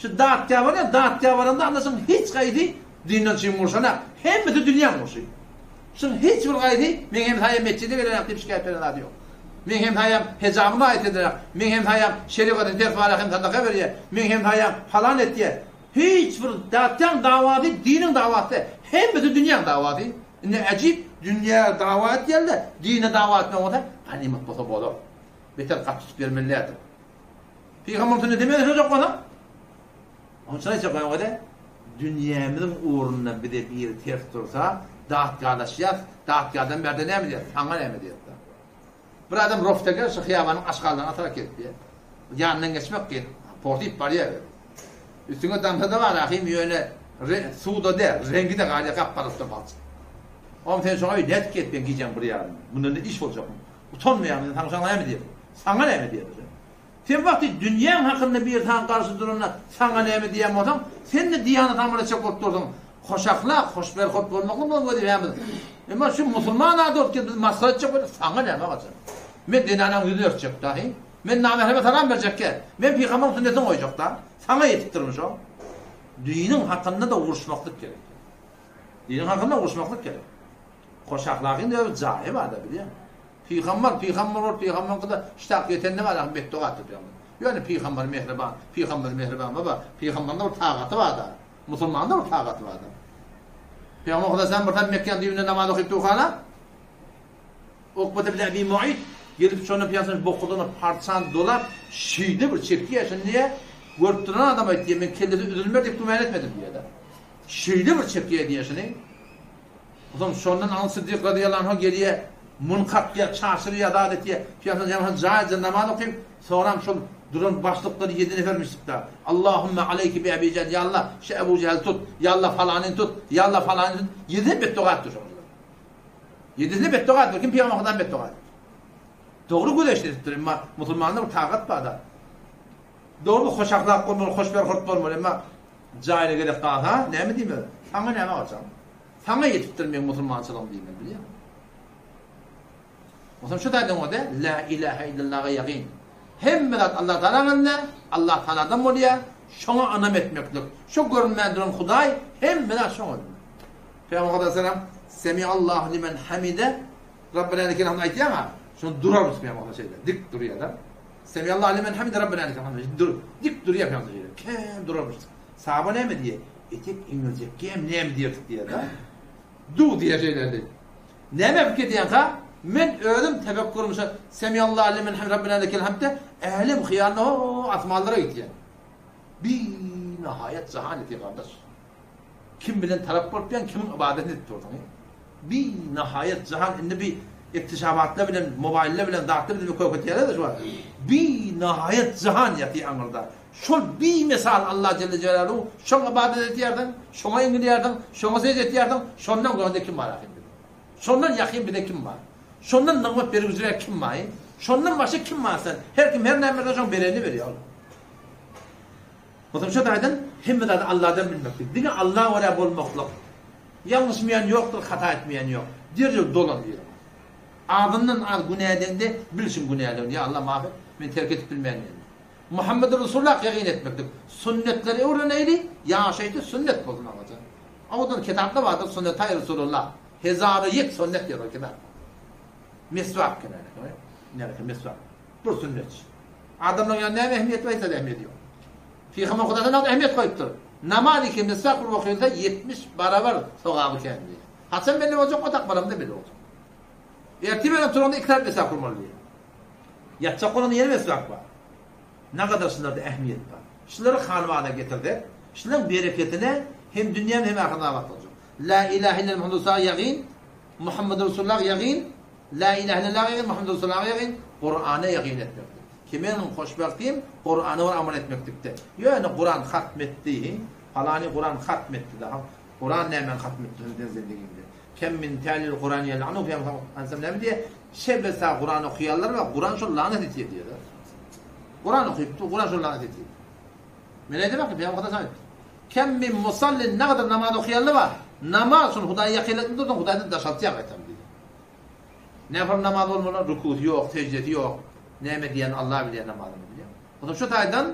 Şu datýa barýa, datýa baranda anlaşyň hiç gaýsy dinden çyn urşanak. Hemmesi dünýäň urşy. Şuň hiç bir gaýsy meň hemsaýam metjide gelenok diýip şikaýat beren zady ýok. Meň hemsaýam hejabyny aýt edenok. Meň hemsaýam şerigatyny ters barýa hem sadaka berýä. Meň hemsaýam palan etýä. Hiç bir datýaň dawasy diniň dawasy däl. Hemmesi dünýäň dawasy. Indi äjip dünýä dawa etýärler, dine dawa etmek bolsa ganymat bolsa bolar. Beter gaty tutup ýörmeli däldir. Pygamber sünnetine meňzeşjek bolsaň, Onuň üçin aýtjak bolýan wada, dünýämiziň ugrunda bize biri ters dursa, Datgalaşýas, datgadan bärde näme diýýär? Saňa näme diýýär? Bir adam rofteger şu hyýabanyň aşgallaryny atarak gelipdi. Ýanyndan geçmek kyn. Porsyp barýar özi. Üstüňe damsa-da bar ahym, ýöne suw-da däl, reňki-de galýar gap-garasdan balçyk. Oňa sen şoňa nädip gelipdiň gijäň bir ýarynda? Mundan ne iş boljakmy? Utanmaýarmyň sen saňa näme diýer? Saňa näme diýer? Sen wagty dünýäň hakynda biri saňa garşy duranda saňa näme diýýän bolsaň, sen-de diýanat amal etjek bolup dursuň. Hoşahlak, hoşberhot bolmaklyk biziň wezipemiz. Emma şu musulman ady bolup gelip bizi masgara etjek bolýar, saňa näme gaçan? Men zenanaň ýüzüni örtjek dahy. Men namähreme salam berjekkä. Men pygamberiň sünnetini goýjak da. Saňa ýetipdirmi şo? Diniň hakynda-da uruşmaklyk gerek. Diniň hakynda uruşmaklyk gerek. Hoşahlagyň öz jaýy bar-da bilýäňmi? Pygamber, pygamber bolup pygamberyňkyda ştak ýetende bar ahym betdoga etdi pygamber. Ýöne pygamber mähriban, pygamber mähriban baba, pygamberinde bir tagaty barda. Musulmanda bir tagaty barda. Pygamber Huda sen bir tam Mekke'nin düýbünde namaz okyp durkana Ukbet ibn Abi Mu'ayt gelip şonda pygamber bokudyna parçan dolap şeýle bir çekýär şony diýe görüp duran adam aýtdy men kellesi üzülmer diýip güman etmedim diýýär. Şeýle bir çekýär diýýär şony. Onsoň şondan aňry Syddyk razyýallahu anhu gelýär, muny kakýar, çaşyrýar, zat etýär. Pygamber ýaňy jaýja namaz okyp, soňram şol duran başlyklary ýedi nefermişdik-dä. Allahümme aleýke bi Ebi Jähl, ýa Allah, şu Ebu Jähli tut, ýa Allah falanyny tut, ýa Allah falanyny tut. Ýedisine betdoga etdi şoň. Ýedisine betdoga etdi. Kim pygamber Hudaýdan betdoga etdi? Dogry güzeşt edipdir, emma musulmanda bir tagat bar-da. Dogry hoşahlak bolmaly, hoşberhurt bolmaly, emma jaýyna gerek galsa, näme diýmeli? Saňa näme galjaň? Saňa ýetipdir meň musulmançylygym diýmeli bilýäňmi? Onsoň şu taýdan bolsa la ilahe illallaha ýagyn. Hemme zat Allah Taalaň elinde, Allah Taaladan bolýar. Şoňa ynam etmeklik. Şo görünmän duran Hudaý hemme zat şoň elinde. Pygamber Aleyhisselam Semiallahu limen hamide Rabbena lekel hamd aýtýaň-a. Şony durarmyş Pygamber şeýle dik durýar-da. Semiallahu limen hamide Rabbena lekel hamd. Dur, dik durýar Pygamber şeýle. Kän durarmyş. Sahaba näme diýýär? Etek iňirjekgem näme diýerdik diýýär-de. Duw diýýär şeýle-de. Näme pikir edýäň-ha? Men özüm tefekkurym şo Semiallahu limen hamid Rabbena lekel hamd-de älem hyýalyna ho asmanlara gitýär. Binahaýat jahan ýatyr gardaş. Kim bilen tarap bolup ýaň, kimiň ybadatyny edip dursuň? Bi nahaýat jahan indi bi iktişabatlar bilen, mobaýllar bilen zatlar bizi köketýärler-de şu wagt. Bi nahaýat jahan ýatyr aňyrda. Şol bimesal Allah jelle jelaluhu şoňa ybadat edýärsiň, şoňa eňilýärsiň, şoňa sežde etýärsiň, şondan göwnde kim bar ahym bize? Şondan ýakyn bize kim bar? Şondan nygmat bergijiräk kim bar? Şondan başga kim bar sen? Her kim her näme berse şoň berenini berýär ol. Goşmaça taýdan hemme zady Alladan bilmeklik, diňe Alla görä bolmaklyk. Ýalňyşmaýan ýokdur, hata etmeýän ýok. Derrew dolan diýýär. Azyndan az günä edeňde bil şuň günäligini, ýa Allah maaf et, men terk edip bilmen diýen. Muhammed Resulullah ýagyn etmeklik. Sünnetleri öwreneýli, ýaşaýşy sünnet bolsun agaja. Owadan kitapda bardyr Sünnetaý Resulullah. Hezara ýek sünnet diýer ol kitap. Meswak kenarı. Näme meswak? Bir sünnet. Adamlaryň ýanynda näme ähmiýet bar, hiç zat ähmiýeti ýok. Pygamber Hudaýdan näme ähmiýet goýupdyr? Namaz iki miswak bir okylsa 70 barabar sogaby kän diýýär. Haçan belli boljak, o takmalamda belli boljak. Ertir bilen turanda iki saat miswak urmaly diýýär. Ýatjak bolanda ýene miswak bar. Nagadar şularda ähmiýet bar. Şulary hanybada getirsek, şularyň bereketine hem dünýämiz hem ahyret abat boljak. La ilahe illallah Muhammedur Resulullah ýagyn, Muhammedur Resulullah ýagyn, La ilahe illallah ýagyn, Muhammedur Resulullah ýagyn, Kurana ýagyn etmeklik. Ki meniň hoşbagtym Kurana görä amal etmeklikde. Ýöne Kuran hatm etdi, palany Kuran hatm etdi daha. Kuran nämäni hatm etdi sen zendigiňde? Kem min tälil Kuran ýelanu Pygamber aleyhisselam näme diýýär? Şebesa Kuran okaýanlar bar, Kuran şol lanat etýär diýýär. Kuran okypdy, Kuran şol lanat etýär. Men aýdamok ki, Pygamber Hudaý aýtdy. Kem min musallin nägadar namaz okaýanlar bar. Namaz şol Hudaýa ýakynlatmady dursun, Hudaýdan daşaltýar gaýtam diýýär. Nähili namaz bolmaly? Rukusy ýok, seždesi ýok. Näme diýýän Allah bilýär namazyny bilýär. Onsoň şu taýdan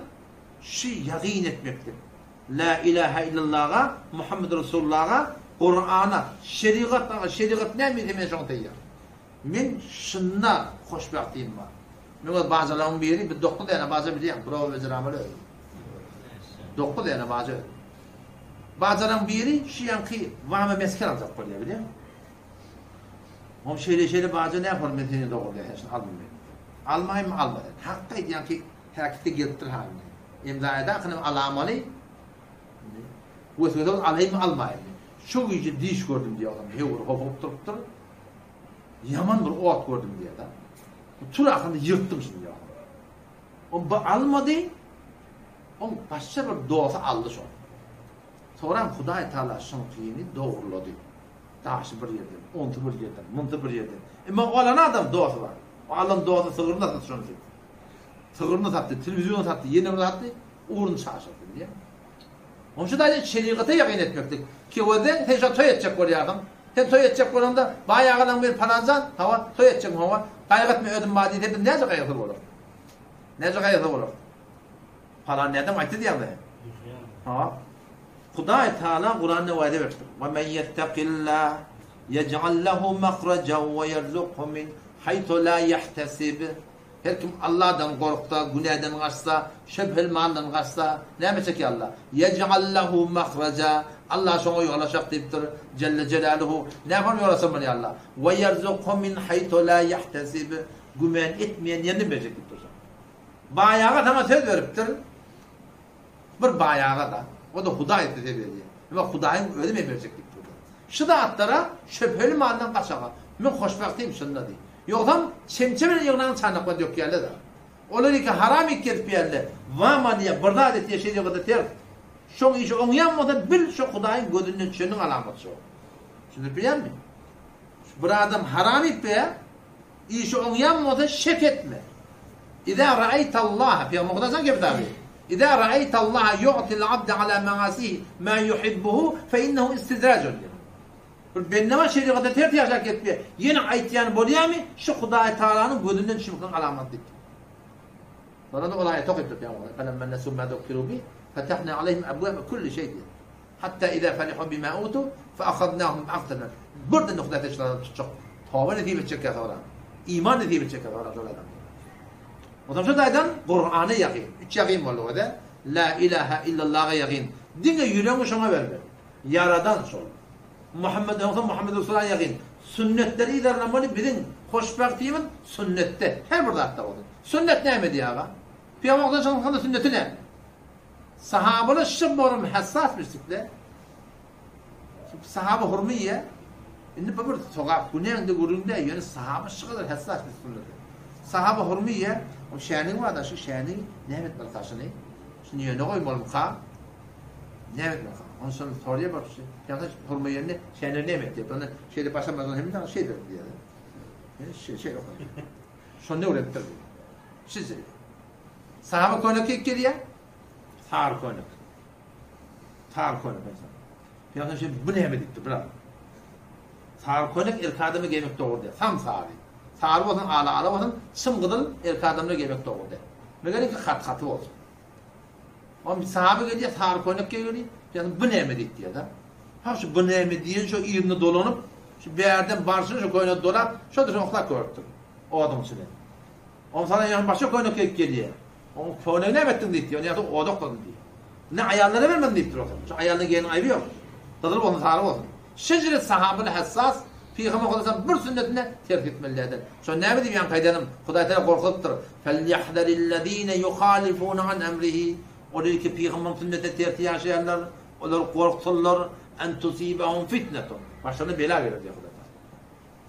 şu ýagyn etmeklik. La ilaha illallaha, Muhammed Resulullaha, Kur'ana, şerigat, şerigat näme diýse men şoňa taýýar. Men şunda hoşbagtym bar. Men öz bajalarymyň biri, bir 9 däne baja bilýän, bir bejeramaly özüm. 9 däne baja. Bajalaryň biri şu ýanky wama mesken aljak bolýar, bilýäňmi? Oň şeýle-şeýle baja näme bor, men seni dogry diýýän, şuny alma men. Almaýynmy, alma sen. Hakda aýdýan ki, häkite gelipdir halyny. Emza eda kynym alamaly. Weswese bolup alaýynmy, almaýynmy? Şu gije diş gördüm diýýär adam. Höwür hopugyp durupdyr. Ýaman bir ot gördüm diýýär-de. Bu tur ahyrynda ýyrtdym şuny diýýär. O bu almady. Oň başga bir dosty aldy şony. Soňram Hudaý Taala şuňkyny dogrulady. Daşy bir ýerden, onsy bir ýerden, munsy bir ýerden. Emma o alan adam dosty bar. O alan dosty sygryny satdy şonuň üçin. Sygryny satdy, telewiziony satdy, ýene bir satdy, ugruny çaşyrdy bilýäňmi? Onuň üçin aýdýan şerigata ýakyn etmeklik. Keweden sen şo toý etjek bolýarsyň. Sen toý etjek bolanda baý agalaň biri palanjan, hawa, toý etjekmi, hawa, gaýgy etme özüm bar diýse biz näce gaýgysyz bolarys? Näce gaýgysyz bolarys? Palan nädem aýtdy diýýäňmi? Hawa. Hudaý Taala Kuranda wada beripdir. Wa men ýettakillah ýej'al lehu mahrajan we ýerzukhu min haýsu la ýahtasib. Her kim Allahdan gorksa, günäden gaçsa, şübheli maldan gaçsa, näme çekýär Allah? Ýej'al lehu mahraja. Allah şoňa ýol açak diýipdir. Jelle Jelaluhu. Näme ýol açan bolýar Allah? We ýerzukhu min haýsu la ýahtasib. Güman etmeýän ýerinden berjek diýipdir. Baý aga saňa söz beripdir. Bir baý aga-da. O-da Hudaý size berýär. Emma Hudaýyň özi men berjek diýip durdy. Şu zatlara şübheli maldan gaç aga. Men hoşbagtym şunda diý. Ýogsam çemçe bilen ýygnan çanakla dökýärler-de. Olar iki haram ik gezip ýärler. Wama diýýär, bir zat etýär şerigata ters. Şoň işi oňýan bolsa bil şo Hudaýyň gözünden düşeniň alamaty şo. Düşündirip bilýänmi? Bir adam haram iýip beýär, Işi oňýan bolsa şek etme. Iza ra'aýtallaha, Pygamber Hudaý sana gep tabi. Iza ra'aýtallaha yu'til abde ala ma'asihi ma yuhibbuhu fe innehu istidrajun diýýär. Bir bende bar şerigata ters ýaşap ketýär. Ýene aýtýany bolýarmy? Şu Hudaý Tagalanyň gözünden düşmekligiň alamaty diýipdir. Sonra-da ol aýaty okypdyr Pygamber. Felemma nesu ma zukkiru bih, fetahna aleyhim abwabe kulli şeý diýýär. Hatta iza farihu bima utu fe ahadnahum bagtatan. Birden Hudaý teşgilata tutjak. Toba nesip etjek ýa soňra. Iman nesip etjek ýa soňra şol adam. Onsoň şu taýdan Kur'ana ýakyn. Üç ýakyn boldy öde. La ilaha illallaha ýakyn. Diňe ýüregiňi şoňa bermeli. Ýaradan şol. Muhammed onsoň Muhammed Resul'a ýakyn. Sünnetleri yzarlamaly biziň hoşbagtymyz sünnetde. Her bir zatda bolsun. Sünnet näme diýýär aga? Pygamber sallallahu sünneti näme? Sahabalar şu borum hassas bilsikle. Sahaba hurma iýýär. Indi bu bir sogap, günäň-de gürrüň däl, ýöne sahaba şu kadar hassas bir sünnete. Sahaba hurma iýýär. O şäniň bar-da, şu şäniň näme etmeli saşyny? Şuny ýöne goýmalymyka? Näme etmeli? Ondan soň sorýar bir kişi. Ýa-da hurma ýerine şäniň näme et diýip. Onda şeýle başarmazdan hem de şeýdir diýýär. Ýöne şeý şeý Şony öwrenipdir. Şeýle. Sahaba köýnek geýip gelýär. Sary köýnek. Sary köýnek bolsa. Pygamber şeý bu näme diýipdir bir adam. Sary köýnek erkek adama geýmek dogry däl. Sam sary. Sary bolsun, ala ala bolsun, çym gyzyl erkek adamlar geýmek dogry däl. Meger iki hat haty bolsun. Oň sahaba gelýär, sary köýnek geýip gelýär. Pygamber bu näme diýip diýýär-de. Ha şu bu näme diýen şo yzyna dolanyp, şu bärden barşyna şu köýnegi dolap, şo durşuna oklap görüpdir. Oduň içine. Onsoň ýa başga köýnek geýip gelýär. Oň köýnegini näme etdiň diýipdir. Ýa-da oda okladym diýýär. Indi aýallara bermedim diýipdir onsoň. Şu aýalyna geýeniň aýby ýok. Gyzyl bolsun, sary bolsun. Şejere sahabyny hassas, Pygamber Hudaýdan bir sünnetine terk etmeli däldir. Şony näme diýip ýaňky aýdanym, Hudaý Tagala gorkuzypdyr. Felýahzerillezine yuhalifune an emrihi. Olar ki pygamberiň sünnetine ters ýaşaýanlar, olar gorksunlar, en tusibahum fitnetun. Başlaryna bela geler diýýär Hudaý Tagala.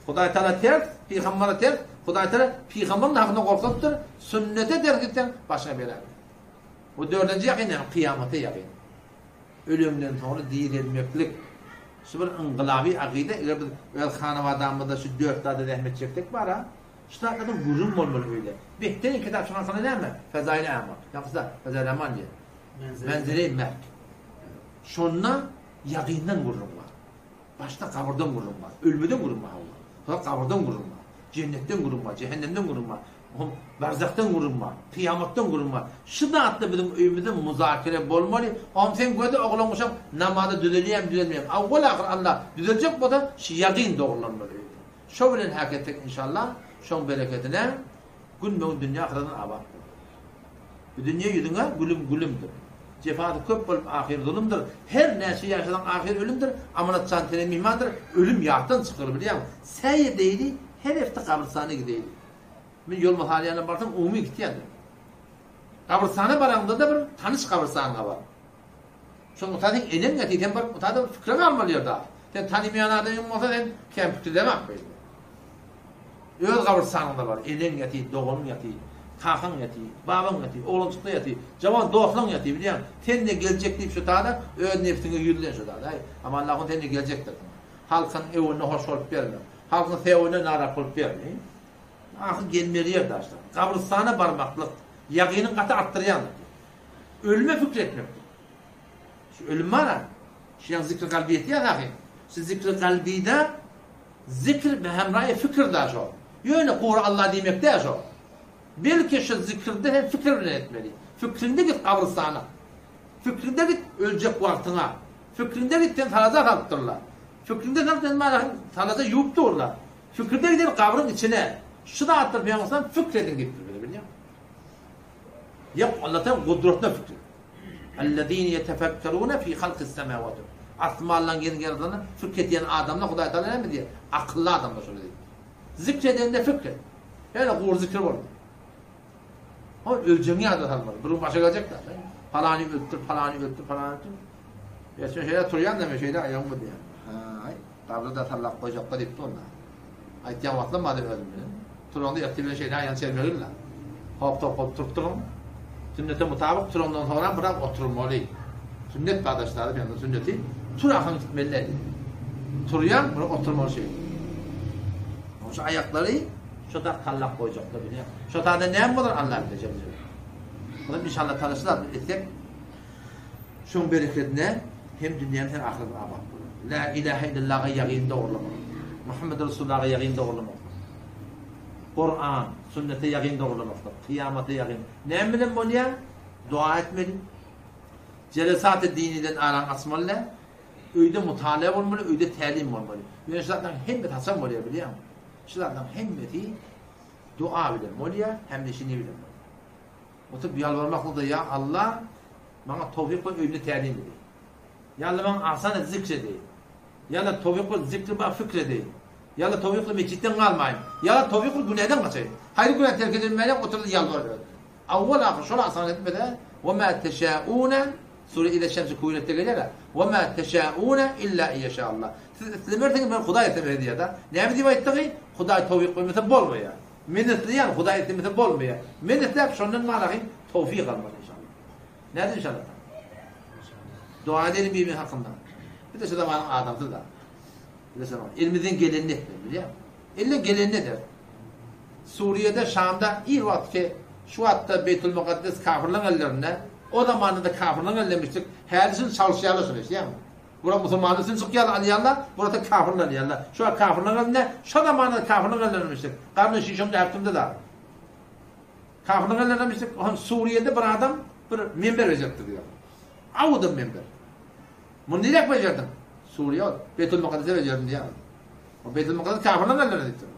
Hudaý Tagala ters, pygambere ters, Hudaý Tagala pygamberiň hakynda gorkuzypdyr, sünnete ters gitseň, başyňa bela geler. Bu dördünji ýakyn näme? Kyýamata ýakyn. Ölümden soňra direlmeklik. Şu bir yngylaby akyda, eger biz öz hanabadamyzda şu dört zada zähmet çeksek bara, şu zatlardan gürrüň bolmaly öýde. Behterin kitap çykan näme? Fezail amal. Ýagşy Fezail amal diýýär. Menzili merk. Şonda ýakyndan gürrüň bar. Başda gabyrdan gürrüň bar. Ölmeden gürrüň bar hawa. Soň gabyrdan gürrüň bar. Jennetden gürrüň bar, jähennemden gürrüň bar. Oňam barzahdan gürrüň bar, kyýamatdan gürrüň bar. Şu zatda biziň öýümizde muzakere bolmaly. Oňam sen göze oglan-uşak namaza düzelýärmi, düzelmeýärmi? Awwal-ahyr Allah düzeljek bolsa, şu ýagyn dogrulanmaly öýde. Şo bilen häk etsek inşallah, şoň berekedine günbe-gün dünýe ahyretden abat bolar. Bu dünýe ýüzüňe gülüm gülümdir. Jefasy köp bolup ahyry zulumdyr. Her näçe ýaşasaň ahyry ölümdir. Amanat jan tene myhmandyr. Ölüm ýatdan çykyr bilýäňmi? Säý edeýli her hepde gabrystana gideýli. Men ýolmasa ýanyna barsam umumy gitýändir. Gabrystana baraňda-da bir tanyş gabrystanyňa bar. Şoň uta sen eneň ýatyr, sen baryp utada bir pikiriňi almaly ýerde. Sen tanymaýan adamyň bolsa sen kän pikirlemek beýle. Öz gabrystanyňda bar, eneň ýatyr, doganyň ýatyr, kakaň ýatyr, babaň ýatyr, oglanjykda ýatyr, jawan dostlaň ýatyr, bilýäň. Sen-de geljek diýip şu tada öz nebsiňe ýüzlen şu tada. Aý, Aman Allahym sen-de geljekdirsiň. Halkyň öwünde hoş bolup berme. Halkyň sebäbine narak bolup berme. Ahyr gelmeli ýer daşlar. Gabrystana barmaklyk ýagynyň gaty artdyrýandyr. Ölüme pikir etmekdir. Şu ölüm bar-a. Şu ýaň zikri kalbi etýär ahyr. Şu zikri kalbida zikr be hemraýy fikir da şo. Ýöne gury Allah diýmek däl şo. Belki şu zikirde hem fikir bilen etmeli. Fikriňde git gabrystana. Fikriňde git öljek wagtyňa. Fikriňde git seni salaja salypdyrlar. Fikriňde sen sen bar salaja ýuwup durlar. Fikirde gider gabryň içine. Şu zatlar Pygamberimiz fikr ediň diýipdir bize bilýäňmi? Ýok, Allah'tan gudratyna fikr. Ellezine yetefekkerune fi halqis semawati. Asmanlaryň ýeriň ýaradylyşyna fikr edýän adamlar Hudaý Taala näme diýýär? Akylly adamlar şolar diýip. Zikr edende fikr et. Ýöne gury zikr bolmaz. Ol öljegiňi ýada salmaly. Bir gün başa geljek da. Palany ölüpdir, palany ölüpdir, palany ölüpdir. Ýa sen şeýle turýan da men şeýle aýagymy diýýän. Haý, gabry da sallap goýjaklar diýipdi onda. Aýtýan wagtlam bardy özüm bilen. Turanda ertir bilen şeýle aýagyny çelmegin-le. Hop-top bolup turup duruň. Sünnete mutabyk turandan soňram biraz oturmaly. Sünnet gardaşlar, men sünneti tur ahyň gitmeli däl. Turýaň, bir oturmaly şeýle. Şu aýaklary şo da sallap goýjaklar bilýän. Şo taýda näme bolar Allah bilir jelle. Olam inşallah tanışlar etsek şoň berekedine hem dünýämiz hem ahyretimiz abat bolar. La ilahe illallaha ýagyn dogurlamak. Muhammed Resulullaha ýagyn dogurlamak. Kur'an, sünnete ýagyn dogurlamakdyr. Kyýamata ýagyn. Näme bilen bolýar? Dua etmeli. Jelesat-y diniden araň açmaly däl. Öýde mutala bolmaly, öýde tälim bolmaly. Ýöne şu zatlaryň hemmesi haçan bolýar bilýäňmi? Şu zatlaryň hemmesi dua bilen bolýar, hem-de şini bilen bolýar. Oturyp ýalbarmaklyk-da ýa Allah, maňa towfyk ber öýümde tälim edeýin. Ýa Allah maňa asan et zikr edeýin. Ýa Allah towfyk ber zikri ba fikr edeýin. Ýa Allah towfyk ber mesjitden galmaýyn. Ýa Allah towfyk ber günäden gaçaýyn. Haýry günä terk edilmäýin, oturyp ýalbar özüne. Awwal ahyr şol asan etmese, Ve ma teşaune Sure Ize Şemsi Kuwiretde gelýär-ä. Ve ma teşaune illa iýeşallah. Siz islemersiňiz, men Hudaý islemese diýýär-de. Näme diýip aýtdygy? Hudaý towfyk bermese bolmaýar. Men isleýän, Hudaý islemese bolmaýar. Men isläp şondan malahym towfyk almaly inşallah. Nädip inşallah? Dua edelim bir hakynda. Bir de şu zamanyň adamsy da. Bir de zaman. Elimizden gelenini etmeli, bilýär. Elinden gelenini eder. Suriýede, Şamda ir wagtky şu wagtda Beýtul Mukaddes kafirleň ellerinde, o zamanda da kafirleň ellemişdik. Häzir şuny çalyşýarlar şuny, eşidýäňmi? Bura musulmanlar üstün çykýarlar, alýarlar, burada kafirler alýarlar. Şu wagt kafirleň elinde, şo zamanda da kafirleň ellerinde Garny şişemde häkimde da. Kafirleň ellerinde Ohm Suriýede bir adam bir minber bejeripdir diýýär. Awudan minber. Muny nirek bejerdiň? Suriýa, Beýtul Mukaddese bejerdim diýýär. O Beýtul Mukaddes kafirleň ellerinde diýipdir.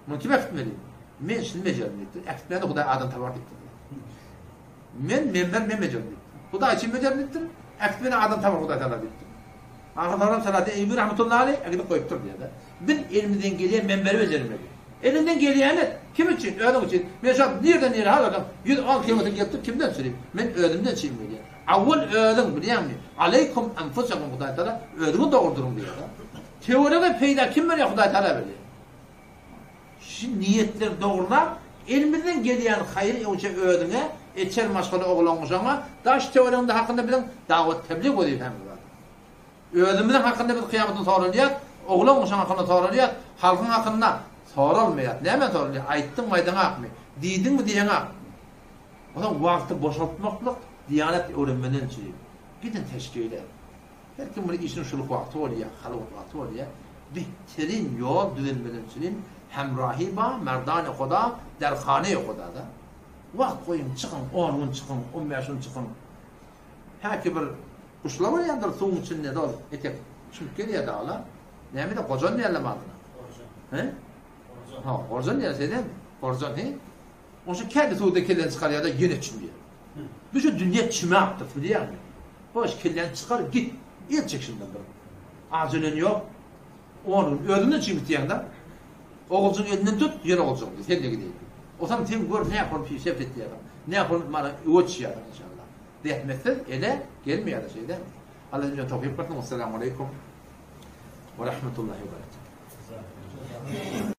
Muny kim äkitmeli? Men şuny bejerdim diýipdir. Äkitmäne Hudaý adam tapar diýipdir. Men menber men bejerdim diýipdir. Hudaý üçin bejerdim diýipdir. Äkitmäne adam tapar Hudaý taala diýipdir. Ahyr soňra Salahaddin Eýýubi rahmetullahi aleýh äkidip goýupdyr diýýär. Biz elimizden gelýän menberi bejermeli. Elinden gelýäni et. Kim üçin? Özüň üçin. Men şu wagt nirden nirä haladan 110 kilometr gelip dur, kimden süreyim? Men özümden çyn gelýän. Awwal özüň bilýäňmi? Aleýkum enfusakum Hudaý taala özüňi dogurdyryň diýýär. Töwerege peýda kim berýär Hudaý taala berýär. Şu niýetleri dogrulap, elimizden gelýän haýyry öňçe özüňe, eçer maşgala oglan-uşagyňa, daş töweregiňde hakynda biziň dawat-teblig wezipämiz bar. Özümiziň hakynda biz kyýamatda soralýas, oglan-uşagyň hakynda soralýas, halkyň hakynda soralmaýar. Näme soralýar? Aýtdyňmy, aýdaňakmy? Diýdiňmi, diýeňak? Onsoň wagty boşaltmaklyk diýanet öwrenmeden üçin. Gidin teşkile. Her kim bir işiniň şuluk wagty bolýar, halwat wagty bolýar. Behterin ýol düzelmeden üçin hemrahi ba merdane Huda der hane Huda-da. Wagt goýuň, çykyň, on gün çykyň, on bäş gün çykyň. Häki bir guşlar bolýandyr suwuň içinde dol etek çümüp gelýär dagla. Näme-de gojan diýerler adyna. Gorjan. He? Gorjan. Ha, gorjan diýer senem. Gorjan he. Oşa kädi suwda kelleni çykarýar-da ýene çümýär. Bu şu dünýe çüme akdyr, bilýäňmi? Boş kelläni çykar git. El çek şundan bir. Ajelen ýok. On gün özünden çümüp diýýäň-de. Oguljyň elinden tut, ýene oguljyň diý, sen-de gideýin. Osam sen gör nähili pişep etýärsiň. Nähili mana öweç çyýarsyň inşallah. Zähmetsiz ele gelmeýär şeý dälmi? Allah hemmämize towfyk bersin. Wessalamu aleýkum we rahmetullahi we berekatuh.